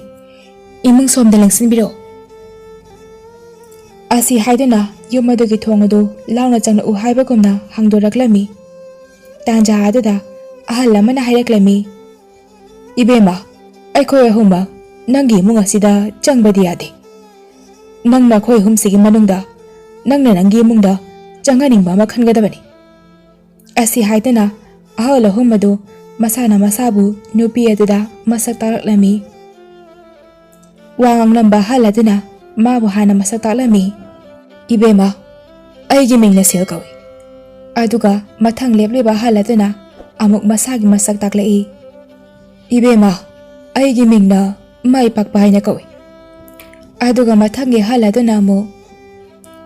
ꯏꯃꯨꯡ ꯁꯣꯝꯗ ꯂꯦꯡꯁꯤꯟꯕꯤꯔꯛꯎ꯫" ꯑꯁꯤ ꯍꯥꯏꯗꯨꯅ ꯌꯨꯝ ꯑꯗꯨꯒꯤ ꯊꯣꯡ ꯑꯗꯨ ꯂꯥꯎꯅ ꯆꯪꯂꯛꯎ ꯍꯥꯏꯕꯒꯨꯝꯅ ꯍꯥꯡꯗꯣꯔꯛꯂꯝꯃꯤ꯫ ꯇꯥꯟꯖꯥ ꯑꯗꯨꯗ ꯑꯍꯜ ꯑꯃꯅ ꯍꯥꯏꯔꯛꯂꯝꯃꯤ, "ꯏꯕꯦꯝꯃ, ꯑꯩꯈꯣꯏ ꯑꯍꯨꯝꯃꯛ ꯅꯪꯒꯤ ꯏꯃꯨꯡ ꯑꯁꯤꯗ ꯆꯪꯕꯗꯤ ꯌꯥꯗꯦ꯫ ꯅꯪꯅ ꯑꯩꯈꯣꯏ ꯑꯍꯨꯝꯁꯤꯒꯤ ꯃꯅꯨꯡꯗ ꯅꯪꯅ ꯅꯪꯒꯤ ꯏꯃꯨꯡꯗ ꯆꯪꯍꯟꯅꯤꯡꯕ ꯑꯃ ꯈꯟꯒꯗꯕꯅꯤ꯫" ꯑꯁꯤ ꯍꯥꯏꯗꯨꯅ ꯑꯍꯜ ꯑꯍꯨꯝ ꯑꯗꯨ ꯃꯁꯥꯅ ꯃꯁꯥꯕꯨ ꯅꯨꯄꯤ ꯑꯗꯨꯗ ꯃꯁꯛ ꯇꯥꯛꯂꯛꯂꯝꯃꯤ꯫ ꯋꯥ ꯉꯥꯡꯂꯝꯕ ꯑꯍꯜ ꯑꯗꯨꯅ ꯃꯥꯕꯨ ꯍꯥꯟꯅ ꯃꯁꯛ ꯇꯥꯛꯂꯝꯃꯤ꯫ "ꯏꯕꯦꯝꯃ, ꯑꯩꯒꯤ ꯃꯤꯡꯅ ꯁꯦꯜ ꯀꯧꯏ"꯫ ꯑꯗꯨꯒ ꯃꯊꯪ ꯂꯦꯞꯂꯤꯕ ꯑꯍꯜ ꯑꯗꯨꯅ ꯑꯃꯨꯛ ꯃꯁꯥꯒꯤ ꯃꯁꯛ ꯇꯥꯛꯂꯛꯏ꯫ "ꯏꯕꯦꯝꯃ, ꯑꯩꯒꯤ ꯃꯤꯡꯅ ꯃꯥꯏ ꯄꯥꯛꯄ ꯍꯥꯏꯅ ꯀꯧꯏ"꯫ ꯑꯗꯨꯒ ꯃꯊꯪꯒꯤ ꯑꯍꯜ ꯑꯗꯨꯅ ꯑꯃꯨꯛ,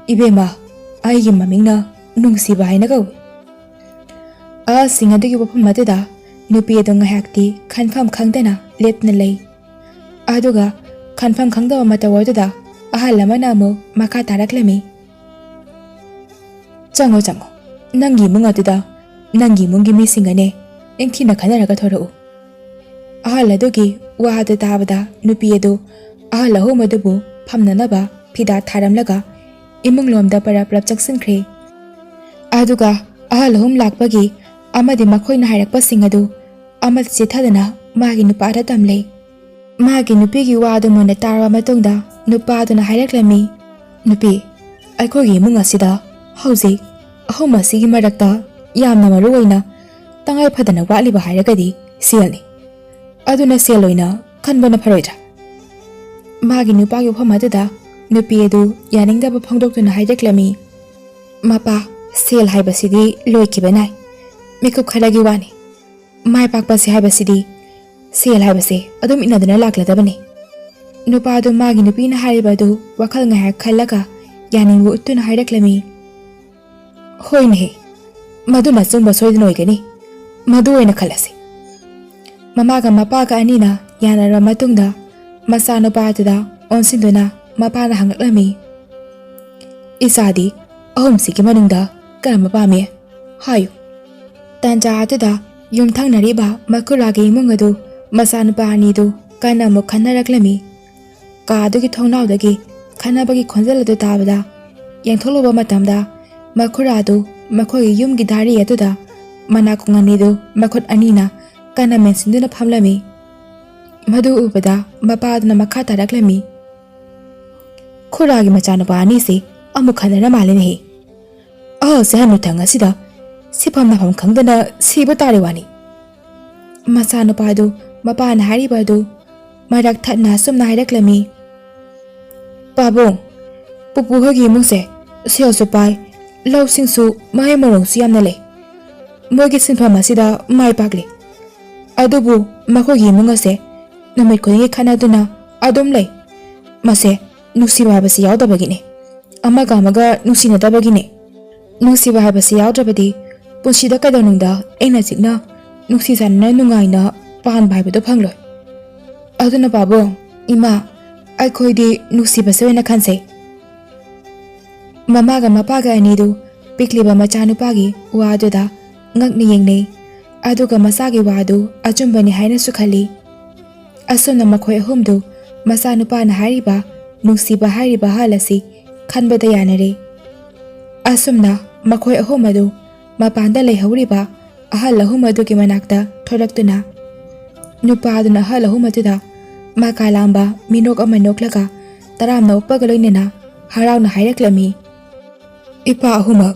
"ꯏꯕꯦꯝꯃ, ꯑꯩꯒꯤ ꯃꯃꯤꯡꯅ ꯅꯨꯡꯁꯤꯕ ꯍꯥꯏꯅ ꯀꯧꯏ"꯫ ꯑꯍꯜꯁꯤꯡ ꯑꯗꯨꯒꯤ ꯋꯥꯐꯝ ꯑꯗꯨꯗ ꯅꯨꯄꯤ ꯑꯗꯨ ꯉꯥꯏꯍꯥꯛꯇꯤ ꯈꯟꯐꯝ ꯈꯪꯗꯅ ꯂꯦꯞꯇꯨꯅ ꯂꯩ꯫ ꯑꯗꯨꯒ ꯈꯟꯐꯝ ꯈꯪꯗꯕ ꯃꯇꯧ ꯑꯗꯨꯗ ꯑꯍꯜ ꯑꯃꯅ ꯑꯃꯨꯛ ꯃꯈꯥ ꯇꯥꯔꯛꯂꯝꯃꯤ꯫ "ꯆꯪꯉꯣ, ꯆꯪꯉꯣ꯫ ꯅꯪꯒꯤ ꯏꯃꯨꯡ ꯑꯗꯨꯗ ꯅꯪꯒꯤ ꯏꯃꯨꯡꯒꯤ ꯃꯤꯁꯤꯡꯒꯅꯦ ꯅꯤꯡꯊꯤꯅ ꯈꯟꯅꯔꯒ ꯊꯣꯔꯛꯎ"꯫ ꯑꯍꯜ ꯑꯗꯨꯒꯤ ꯋꯥ ꯑꯗꯨ ꯇꯥꯕꯗ ꯅꯨꯄꯤ ꯑꯗꯨ ꯑꯍꯜ ꯑꯍꯨꯝ ꯑꯗꯨꯕꯨ ꯐꯝꯅꯅꯕ ꯐꯤꯗꯥ ꯊꯥꯔꯝꯂꯒ ꯏꯃꯨꯡꯂꯣꯝꯗ ꯄꯔꯞ ꯄꯔꯞ ꯆꯪꯁꯤꯟꯈ꯭ꯔꯦ꯫ ꯑꯗꯨꯒ ꯑꯍꯜ ꯑꯍꯨꯝ ꯂꯥꯛꯄꯒꯤ ꯑꯃꯗꯤ ꯃꯈꯣꯏꯅ ꯍꯥꯏꯔꯛꯄꯁꯤꯡ ꯑꯗꯨ ꯑꯃꯠꯇ ꯆꯤꯠꯊꯗꯅ ꯃꯥꯒꯤ ꯅꯨꯄꯥꯗ ꯇꯝꯂꯦ꯫ ꯃꯥꯒꯤ ꯅꯨꯄꯤꯒꯤ ꯋꯥ ꯑꯗꯨ ꯃꯨꯟꯅ ꯇꯥꯔꯕ ꯃꯇꯨꯡꯗ ꯅꯨꯄꯥꯗꯨꯅ ꯍꯥꯏꯔꯛꯂꯝꯃꯤ, "ꯅꯨꯄꯤ, ꯑꯩꯈꯣꯏꯒꯤ ꯏꯃꯨꯡ ꯑꯁꯤꯗ ꯍꯧꯖꯤꯛ ꯑꯍꯨꯝ ꯑꯁꯤꯒꯤ ꯃꯔꯛꯇ ꯌꯥꯝꯅ ꯃꯔꯨ ꯑꯣꯏꯅ ꯇꯉꯥꯏ ꯐꯗꯅ ꯋꯥꯠꯂꯤꯕ ꯍꯥꯏꯔꯒꯗꯤ ꯁꯦꯜꯅꯤ꯫ ꯑꯗꯨꯅ ꯁꯦꯜ ꯑꯣꯏꯅ ꯈꯟꯕꯅ ꯐꯔꯣꯏꯗ꯭ꯔꯥ?" ꯃꯥꯒꯤ ꯅꯨꯄꯥꯒꯤ ꯋꯥꯐꯝ ꯑꯗꯨꯗ ꯅꯨꯄꯤ ꯑꯗꯨ ꯌꯥꯅꯤꯡꯗꯕ ꯐꯣꯡꯗꯣꯛꯇꯨꯅ ꯍꯥꯏꯔꯛꯂꯝꯃꯤ, "ꯃꯄꯥ, ꯁꯦꯜ ꯍꯥꯏꯕꯁꯤꯗꯤ ꯂꯣꯏꯈꯤꯕ ꯅꯥꯏ꯫ ꯃꯤꯀꯨꯞ ꯈꯔꯒꯤ ꯋꯥꯅꯤ꯫ ꯃꯥꯏ ꯄꯥꯛꯄꯁꯦ ꯍꯥꯏꯕꯁꯤꯗꯤ ꯁꯦꯜ ꯍꯥꯏꯕꯁꯦ ꯑꯗꯨꯝ ꯏꯟꯅꯗꯨꯅ ꯂꯥꯛꯂꯗꯕꯅꯤ"꯫ ꯅꯨꯄꯥꯗꯨ ꯃꯥꯒꯤ ꯅꯨꯄꯤꯅ ꯍꯥꯏꯔꯤꯕ ꯑꯗꯨ ꯋꯥꯈꯜ ꯉꯥꯏꯍꯥꯛ ꯈꯜꯂꯒ ꯌꯥꯅꯤꯡꯕ ꯎꯠꯇꯨꯅ ꯍꯥꯏꯔꯛꯂꯝꯃꯤ, "ꯍꯣꯏꯅꯦꯍꯦ, ꯃꯗꯨꯅ ꯑꯆꯨꯝꯕ ꯁꯣꯏꯗꯅ ꯑꯣꯏꯒꯅꯤ꯫ ꯃꯗꯨ ꯑꯣꯏꯅ ꯈꯜꯂꯁꯤ"꯫ ꯃꯃꯥꯒ ꯃꯄꯥꯒ ꯑꯅꯤꯅ ꯌꯥꯅꯔꯕ ꯃꯇꯨꯡꯗ ꯃꯆꯥꯅꯨꯄꯥ ꯑꯗꯨꯗ ꯑꯣꯟꯁꯤꯟꯗꯨꯅ ꯃꯄꯥꯅ ꯍꯪꯂꯛꯂꯝꯃꯤ, "ꯏꯆꯥꯗꯤ ꯑꯍꯨꯝꯁꯤꯒꯤ ꯃꯅꯨꯡꯗ ꯀꯔꯝꯕ ꯄꯥꯝꯃꯤ? ꯍꯥꯏꯌꯨ"꯫ ꯇꯥꯟꯖꯥ ꯑꯗꯨꯗ ꯌꯨꯝꯊꯪꯅꯔꯤꯕ ꯃꯈꯨꯔꯥꯒꯤ ꯏꯃꯨꯡ ꯑꯗꯨ ꯃꯆꯥꯅꯨꯄꯥ ꯑꯅꯤꯗꯨ ꯀꯟꯅ ꯑꯃꯨꯛ ꯈꯟꯅꯔꯛꯂꯝꯃꯤ꯫ ꯀꯥ ꯑꯗꯨꯒꯤ ꯊꯣꯡꯅꯥꯎꯗꯒꯤ ꯈꯟꯅꯕꯒꯤ ꯈꯣꯟꯖꯦꯜ ꯑꯗꯨ ꯇꯥꯕꯗ ꯌꯦꯡꯊꯣꯛꯂꯨꯕ ꯃꯇꯝꯗ ꯃꯈꯨꯔꯥꯗꯨ ꯃꯈꯣꯏꯒꯤ ꯌꯨꯝꯒꯤ ꯗꯥꯔꯤ ꯑꯗꯨꯗ ꯃꯅꯥꯀꯣꯡ ꯑꯅꯤꯗꯨ ꯃꯈꯨꯠ ꯑꯅꯤꯅ ꯀꯟꯅ ꯃꯦꯟꯁꯤꯟꯗꯨꯅ ꯐꯝꯂꯝꯃꯤ꯫ ꯃꯗꯨ ꯎꯕꯗ ꯃꯄꯥꯗꯨꯅ ꯃꯈꯥ ꯇꯥꯔꯛꯂꯝꯃꯤ, "ꯈꯨꯔꯥꯒꯤ ꯃꯆꯥꯅꯨꯄꯥ ꯑꯅꯤꯁꯤ ꯑꯃꯨꯛ ꯈꯟꯅꯔ ꯃꯥꯜꯂꯦꯅꯦꯍꯦ꯫ ꯑꯍꯜꯁꯦ ꯍꯟꯅꯨꯊꯪ ꯑꯁꯤꯗ ꯁꯤꯐꯝ ꯅꯥꯐꯝ ꯈꯪꯗꯅ ꯁꯤꯕ ꯇꯥꯔꯦ ꯋꯥꯅꯤ"꯫ ꯃꯆꯥꯅꯨꯄꯥꯗꯨ ꯃꯄꯥꯅ ꯍꯥꯏꯔꯤꯕ ꯑꯗꯨ ꯃꯔꯛ ꯊꯠꯅ ꯑꯁꯨꯝꯅ ꯍꯥꯏꯔꯛꯂꯝꯃꯤ꯫ "ꯄꯥꯕꯨꯡ, ꯄꯨꯄꯨ ꯍꯣꯏꯒꯤ ꯏꯃꯨꯡꯁꯦ ꯁꯦꯜꯁꯨ ꯄꯥꯏ, ꯂꯧꯁꯤꯡꯁꯨ ꯃꯍꯩ ꯃꯔꯣꯡꯁꯨ ꯌꯥꯝꯅ ꯂꯩ꯫ ꯃꯣꯏꯒꯤ ꯁꯤꯟꯐꯝ ꯑꯁꯤꯗ ꯃꯥꯏ ꯄꯥꯛꯂꯤ꯫ ꯑꯗꯨꯕꯨ ꯃꯈꯣꯏꯒꯤ ꯏꯃꯨꯡ ꯑꯁꯦ ꯅꯨꯃꯤꯠ ꯈꯨꯗꯤꯡꯒꯤ ꯈꯠꯅꯗꯨꯅ ꯑꯗꯨꯝ ꯂꯩ꯫ ꯃꯁꯦ ꯅꯨꯡꯁꯤꯕ ꯍꯥꯏꯕꯁꯤ ꯌꯥꯎꯗꯕꯒꯤꯅꯦ꯫ ꯑꯃꯒ ꯑꯃꯒ ꯅꯨꯡꯁꯤꯅꯗꯕꯒꯤꯅꯦ꯫ ꯅꯨꯡꯁꯤꯕ ꯍꯥꯏꯕꯁꯤ ꯌꯥꯎꯗ꯭ꯔꯕꯗꯤ ꯄꯨꯟꯁꯤꯗ ꯀꯩꯗꯧꯅꯨꯡꯗ ꯏꯪꯅ ꯆꯤꯛꯅ ꯅꯨꯡꯁꯤ ꯆꯥꯟꯅꯅ ꯅꯨꯡꯉꯥꯏꯅ ꯄꯥꯟꯕ ꯍꯥꯏꯕꯗꯣ ꯐꯪꯂꯣꯏ꯫ ꯑꯗꯨꯅ ꯄꯥꯕꯨꯡ, ꯏꯃꯥ, ꯑꯩꯈꯣꯏꯗꯤ ꯅꯨꯡꯁꯤꯕꯁꯦ ꯑꯣꯏꯅ ꯈꯟꯖꯩ꯫" ꯃꯃꯥꯒ ꯃꯄꯥꯒ ꯑꯅꯤꯗꯨ ꯄꯤꯛꯂꯤꯕ ꯃꯆꯥꯅꯨꯄꯥꯒꯤ ꯋꯥꯗꯨꯗ ꯉꯛꯅ ꯌꯦꯡꯅꯩ꯫ ꯑꯗꯨꯒ ꯃꯆꯥꯒꯤ ꯋꯥꯗꯨ ꯑꯆꯨꯝꯕꯅꯤ ꯍꯥꯏꯅꯁꯨ ꯈꯜꯂꯤ꯫ ꯑꯁꯨꯝꯅ ꯃꯈꯣꯏ ꯑꯍꯨꯝꯗꯨ ꯃꯆꯥꯅꯨꯄꯥꯅ ꯍꯥꯏꯔꯤꯕ ꯅꯨꯡꯁꯤꯕ ꯍꯥꯏꯔꯤꯕ ꯑꯍꯜ ꯑꯁꯤ ꯈꯟꯕꯗ ꯌꯥꯅꯔꯦ꯫ ꯑꯁꯨꯝꯅ ꯃꯈꯣꯏ ꯑꯍꯨꯝ ꯑꯗꯨ ꯃꯄꯥꯟꯗ ꯂꯩꯍꯧꯔꯤꯕ ꯑꯍꯜ ꯑꯍꯨꯝ ꯑꯗꯨꯒꯤ ꯃꯅꯥꯛꯇ ꯊꯣꯔꯛꯇꯨꯅ ꯅꯨꯄꯥ ꯑꯗꯨꯅ ꯑꯍꯜ ꯑꯍꯨꯝ ꯑꯗꯨꯗ ꯃꯀꯥ ꯂꯥꯝꯕ ꯃꯤꯅꯣꯛ ꯑꯃ ꯅꯣꯛꯂꯒ ꯇꯔꯥꯝꯅ ꯑꯣꯛꯄꯒ ꯂꯣꯏꯅꯅ ꯍꯔꯥꯎꯅ ꯍꯥꯏꯔꯛꯂꯝꯃꯤ꯫ "ꯏꯄꯥ ꯑꯍꯨꯝꯃꯛ,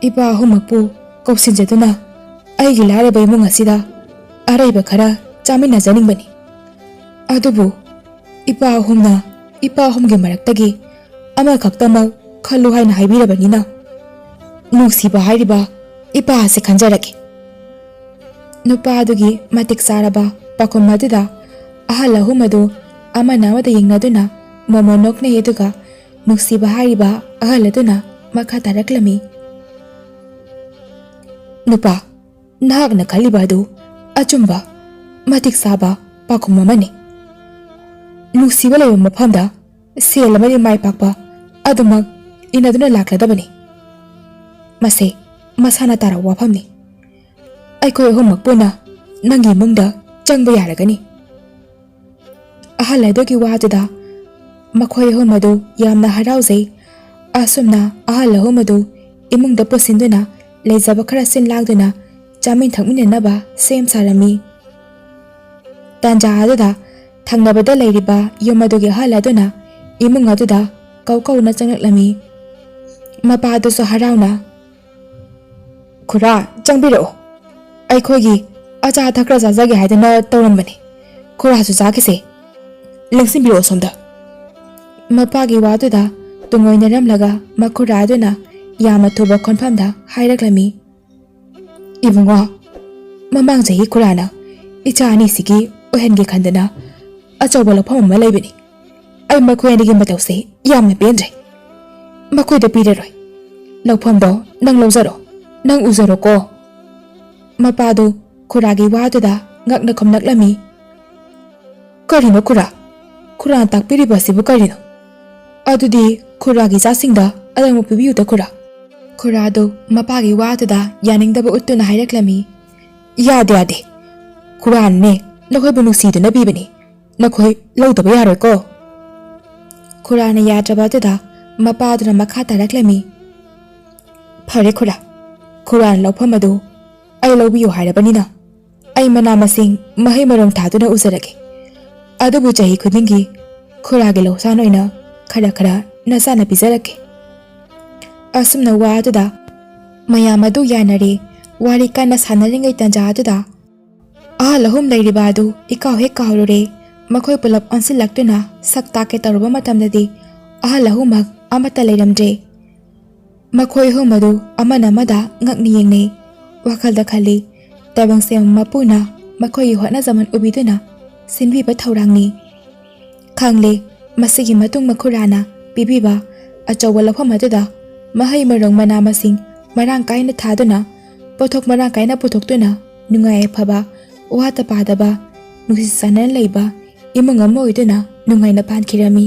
ꯏꯄꯥ ꯑꯍꯨꯝꯃꯛꯄꯨ ꯀꯧꯁꯤꯟꯖꯗꯨꯅ ꯑꯩꯒꯤ ꯂꯥꯏꯔꯕ ꯏꯃꯨꯡ ꯑꯁꯤꯗ ꯑꯔꯩꯕ ꯈꯔ ꯆꯥꯃꯤꯟꯅꯖꯅꯤꯡꯕꯅꯤ꯫ ꯑꯗꯨꯕꯨ ꯏꯄꯥ ꯑꯍꯨꯝꯅ ꯏꯄꯥ ꯑꯍꯨꯝꯒꯤ ꯃꯔꯛꯇꯒꯤ ꯑꯃꯈꯛꯇꯃꯛ ꯈꯜꯂꯨ ꯍꯥꯏꯅ ꯍꯥꯏꯕꯤꯔꯕꯅꯤꯅ ꯅꯨꯡꯁꯤꯕ ꯍꯥꯏꯔꯤꯕ ꯏꯄꯥ ꯑꯁꯤ ꯈꯟꯖꯔꯒꯦ꯫" ꯅꯨꯄꯥ ꯑꯗꯨꯒꯤ ꯃꯇꯤꯛ ꯆꯥꯔꯕ ꯄꯥꯎꯈꯨꯝ ꯑꯗꯨꯗ ꯑꯍꯜ ꯑꯍꯨꯝ ꯑꯗꯨ ꯑꯃꯅ ꯑꯃꯗ ꯌꯦꯡꯅꯗꯨꯅ ꯃꯣꯃꯣꯟ ꯅꯣꯛꯅꯩ, ꯑꯗꯨꯒ ꯅꯨꯡꯁꯤꯕ ꯍꯥꯏꯔꯤꯕ ꯑꯍꯜ ꯑꯗꯨꯅ ꯃꯈꯥ ꯇꯥꯔꯛꯂꯝꯃꯤ꯫ "ꯅꯨꯄꯥ, ꯅꯍꯥꯛꯅ ꯈꯜꯂꯤꯕ ꯑꯗꯨ ꯑꯆꯨꯝꯕ, ꯃꯇꯤꯛ ꯆꯥꯕ ꯄꯥꯎꯈꯨꯝ ꯑꯃꯅꯤ꯫ ꯅꯨꯡꯁꯤꯕ ꯂꯩꯕ ꯃꯐꯝꯗ ꯁꯦꯜ ꯑꯃꯗꯤ ꯃꯥꯏ ꯄꯥꯛꯄ ꯑꯗꯨꯃꯛ ꯏꯟꯅꯗꯨꯅ ꯂꯥꯛꯂꯗꯕꯅꯤ꯫ ꯃꯁꯦ ꯃꯁꯥꯅ ꯇꯥꯔꯕ ꯋꯥꯐꯝꯅꯤ꯫ ꯑꯩꯈꯣꯏ ꯑꯍꯨꯝꯃꯛ ꯄꯨꯟꯅ ꯅꯪꯒꯤ ꯏꯃꯨꯡꯗ ꯆꯪꯕ ꯌꯥꯔꯒꯅꯤ꯫" ꯑꯍꯜ ꯑꯗꯨꯒꯤ ꯋꯥꯗꯨꯗ ꯃꯈꯣꯏ ꯑꯍꯨꯝ ꯑꯗꯨ ꯌꯥꯝꯅ ꯍꯔꯥꯎꯖꯩ꯫ ꯑꯁꯨꯝꯅ ꯑꯍꯜ ꯑꯍꯨꯝ ꯑꯗꯨ ꯏꯃꯨꯡꯗ ꯄꯨꯁꯤꯟꯗꯨꯅ ꯂꯩꯖꯕ ꯈꯔ ꯁꯤꯟ ꯂꯥꯡꯗꯨꯅ ꯆꯥꯃꯤꯟ ꯊꯛꯃꯤꯟꯅꯅꯕ ꯁꯦꯝ ꯁꯥꯔꯝꯃꯤ꯫ ꯇꯥꯟꯖꯥ ꯑꯗꯨꯗ ꯊꯪꯅꯕꯗ ꯂꯩꯔꯤꯕ ꯌꯨꯝ ꯑꯗꯨꯒꯤ ꯑꯍꯜ ꯑꯗꯨꯅ ꯏꯃꯨꯡ ꯑꯗꯨꯗ ꯀꯧ ꯀꯧꯅ ꯆꯪꯂꯛꯂꯝꯃꯤ꯫ ꯃꯄꯥ ꯑꯗꯨꯁꯨ ꯍꯔꯥꯎꯅ, "ꯈꯨꯔꯥ, ꯆꯪꯕꯤꯔꯛꯎ꯫ ꯑꯩꯈꯣꯏꯒꯤ ꯑꯆꯥ ꯑꯊꯛ ꯈꯔ ꯆꯥꯖꯒꯦ ꯍꯥꯏꯗꯅ ꯇꯧꯔꯝꯕꯅꯤ꯫ ꯈꯨꯔꯥꯁꯨ ꯆꯥꯈꯤꯁꯦ꯫ ꯂꯦꯡꯁꯤꯟꯕꯤꯔꯛꯑꯣ ꯁꯣꯝꯗ꯫" ꯃꯄꯥꯒꯤ ꯋꯥꯗꯨꯗ ꯇꯨꯡꯑꯣꯏꯅꯔꯝꯂꯒ ꯃꯈꯨꯔꯥ ꯑꯗꯨꯅ ꯌꯥꯝꯅ ꯊꯨꯕ ꯈꯣꯟꯐꯝꯗ ꯍꯥꯏꯔꯛꯂꯝꯃꯤ꯫ "ꯏꯕꯨꯡꯉꯣ, ꯃꯃꯥꯡ ꯆꯍꯤ ꯈꯨꯔꯥꯅ ꯏꯆꯥ ꯑꯅꯤꯁꯤꯒꯤ ꯑꯣꯏꯍꯟꯒꯦ ꯈꯟꯗꯅ ꯑꯆꯧꯕ ꯂꯧꯐꯝ ꯑꯃ ꯂꯩꯕꯅꯤ꯫ ꯑꯩ ꯃꯈꯣꯏ ꯑꯅꯤꯒꯤ ꯃꯇꯧꯁꯦ ꯌꯥꯝꯅ ꯄꯦꯟꯗ꯭ꯔꯦ꯫ ꯃꯈꯣꯏꯗ ꯄꯤꯔꯔꯣꯏ꯫ ꯂꯧꯐꯝꯗꯣ ꯅꯪ ꯂꯧꯖꯔꯣ, ꯅꯪ ꯎꯖꯔꯣꯀꯣ꯫" ꯃꯄꯥꯗꯨ ꯈꯨꯔꯥꯒꯤ ꯋꯥꯗꯨꯗ ꯉꯛꯅ ꯈꯨꯝꯂꯛꯂꯝꯃꯤ꯫ "ꯀꯔꯤꯅꯣ ꯈꯨꯔꯥ? ꯈꯨꯔꯥꯅ ꯇꯥꯛꯄꯤꯔꯤꯕ ꯑꯁꯤꯕꯨ ꯀꯔꯤꯅꯣ? ꯑꯗꯨꯗꯤ ꯈꯨꯔꯥꯒꯤ ꯏꯆꯥꯁꯤꯡꯗ ꯑꯗꯝꯃ ꯄꯤꯕꯤꯌꯨꯗ ꯈꯨꯔꯥ꯫" ꯈꯨꯔꯥꯗꯨ ꯃꯄꯥꯒꯤ ꯋꯥꯗꯨꯗ ꯌꯥꯅꯤꯡꯗꯕ ꯎꯠꯇꯨꯅ ꯍꯥꯏꯔꯛꯂꯝꯃꯤ꯫ "ꯌꯥꯗꯦ, ꯌꯥꯗꯦ꯫ ꯈꯨꯔꯥꯅꯅꯦ ꯅꯈꯣꯏꯕꯨ ꯅꯨꯡꯁꯤꯗꯨꯅ ꯄꯤꯕꯅꯤ꯫ ꯅꯈꯣꯏ ꯂꯧꯗꯕ ꯌꯥꯔꯣꯏꯀꯣ꯫" ꯈꯨꯔꯥꯅ ꯌꯥꯗ꯭ꯔꯕ ꯑꯗꯨꯗ ꯃꯄꯥꯗꯨꯅ ꯃꯈꯥ ꯇꯥꯔꯛꯂꯝꯃꯤ꯫ "ꯐꯔꯦ ꯈꯨꯔꯥ, ꯈꯨꯔꯥꯅ ꯂꯧꯐꯝ ꯑꯗꯨ ꯑꯩ ꯂꯧꯕꯤꯌꯨ ꯍꯥꯏꯔꯕꯅꯤꯅ ꯑꯩ ꯃꯅꯥ ꯃꯁꯤꯡ ꯃꯍꯩ ꯃꯔꯣꯡ ꯊꯥꯗꯨꯅ ꯎꯖꯔꯒꯦ꯫ ꯑꯗꯨꯕꯨ ꯆꯍꯤ ꯈꯨꯗꯤꯡꯒꯤ ꯈꯨꯔꯥꯒꯤ ꯂꯧꯁꯥꯟ ꯑꯣꯏꯅ ꯈꯔ ꯈꯔ ꯅꯆꯥꯅ ꯄꯤꯖꯔꯛꯀꯦ꯫" ꯑꯁꯨꯝꯅ ꯋꯥ ꯑꯗꯨꯗ ꯃꯌꯥꯝ ꯑꯗꯨ ꯌꯥꯅꯔꯦ꯫ ꯋꯥꯔꯤ ꯀꯟꯅ ꯁꯥꯟꯅꯔꯤꯉꯩ ꯇꯟꯖꯥ ꯑꯗꯨꯗ ꯑꯍꯜ ꯑꯍꯨꯝ ꯂꯩꯔꯤꯕ ꯑꯗꯨ ꯏꯀꯥꯎ ꯍꯦꯛ ꯀꯥꯎꯔꯨꯔꯦ꯫ ꯃꯈꯣꯏ ꯄꯨꯂꯞ ꯑꯣꯟꯁꯤꯜꯂꯛꯇꯨꯅ ꯁꯛ ꯇꯥꯛꯀꯦ ꯇꯧꯔꯨꯕ ꯃꯇꯝꯗꯗꯤ ꯑꯍꯜ ꯑꯍꯨꯝꯃꯛ ꯑꯃꯠꯇ ꯂꯩꯔꯝꯗ꯭ꯔꯦ꯫ ꯃꯈꯣꯏ ꯑꯍꯨꯝ ꯑꯗꯨ ꯑꯃꯅ ꯑꯃꯗ ꯉꯛꯅ ꯌꯦꯡꯅꯩ꯫ ꯋꯥꯈꯜꯗ ꯈꯜꯂꯤ, "ꯇꯥꯏꯕꯪꯁꯦꯝꯕ ꯃꯄꯨꯅ ꯃꯈꯣꯏꯒꯤ ꯍꯣꯠꯅꯖꯃꯟ ꯎꯕꯤꯗꯨꯅ ꯁꯤꯟꯕꯤꯕ ꯊꯧꯔꯥꯡꯅꯤ꯫" ꯈꯪꯂꯦ, ꯃꯁꯤꯒꯤ ꯃꯇꯨꯡ ꯃꯈꯨꯔꯥꯅ ꯄꯤꯕꯤꯕ ꯑꯆꯧꯕ ꯂꯧꯐꯝ ꯑꯗꯨꯗ ꯃꯍꯩ ꯃꯔꯣꯡ ꯃꯅꯥ ꯃꯁꯤꯡ ꯃꯔꯥꯡ ꯀꯥꯏꯅ ꯊꯥꯗꯨꯅ, ꯄꯣꯠꯊꯣꯛ ꯃꯔꯥꯡ ꯀꯥꯏꯅ ꯄꯨꯊꯣꯛꯇꯨꯅ, ꯅꯨꯡꯉꯥꯏ ꯌꯥꯏꯐꯕ, ꯋꯥꯠꯇ ꯄꯥꯗꯕ, ꯅꯨꯡꯁꯤ ꯆꯥꯟꯅꯅ ꯂꯩꯕ ꯏꯃꯨꯡ ꯑꯃ ꯑꯣꯏꯗꯨꯅ ꯅꯨꯡꯉꯥꯏꯅ ꯄꯥꯟꯈꯤꯔꯝꯃꯤ꯫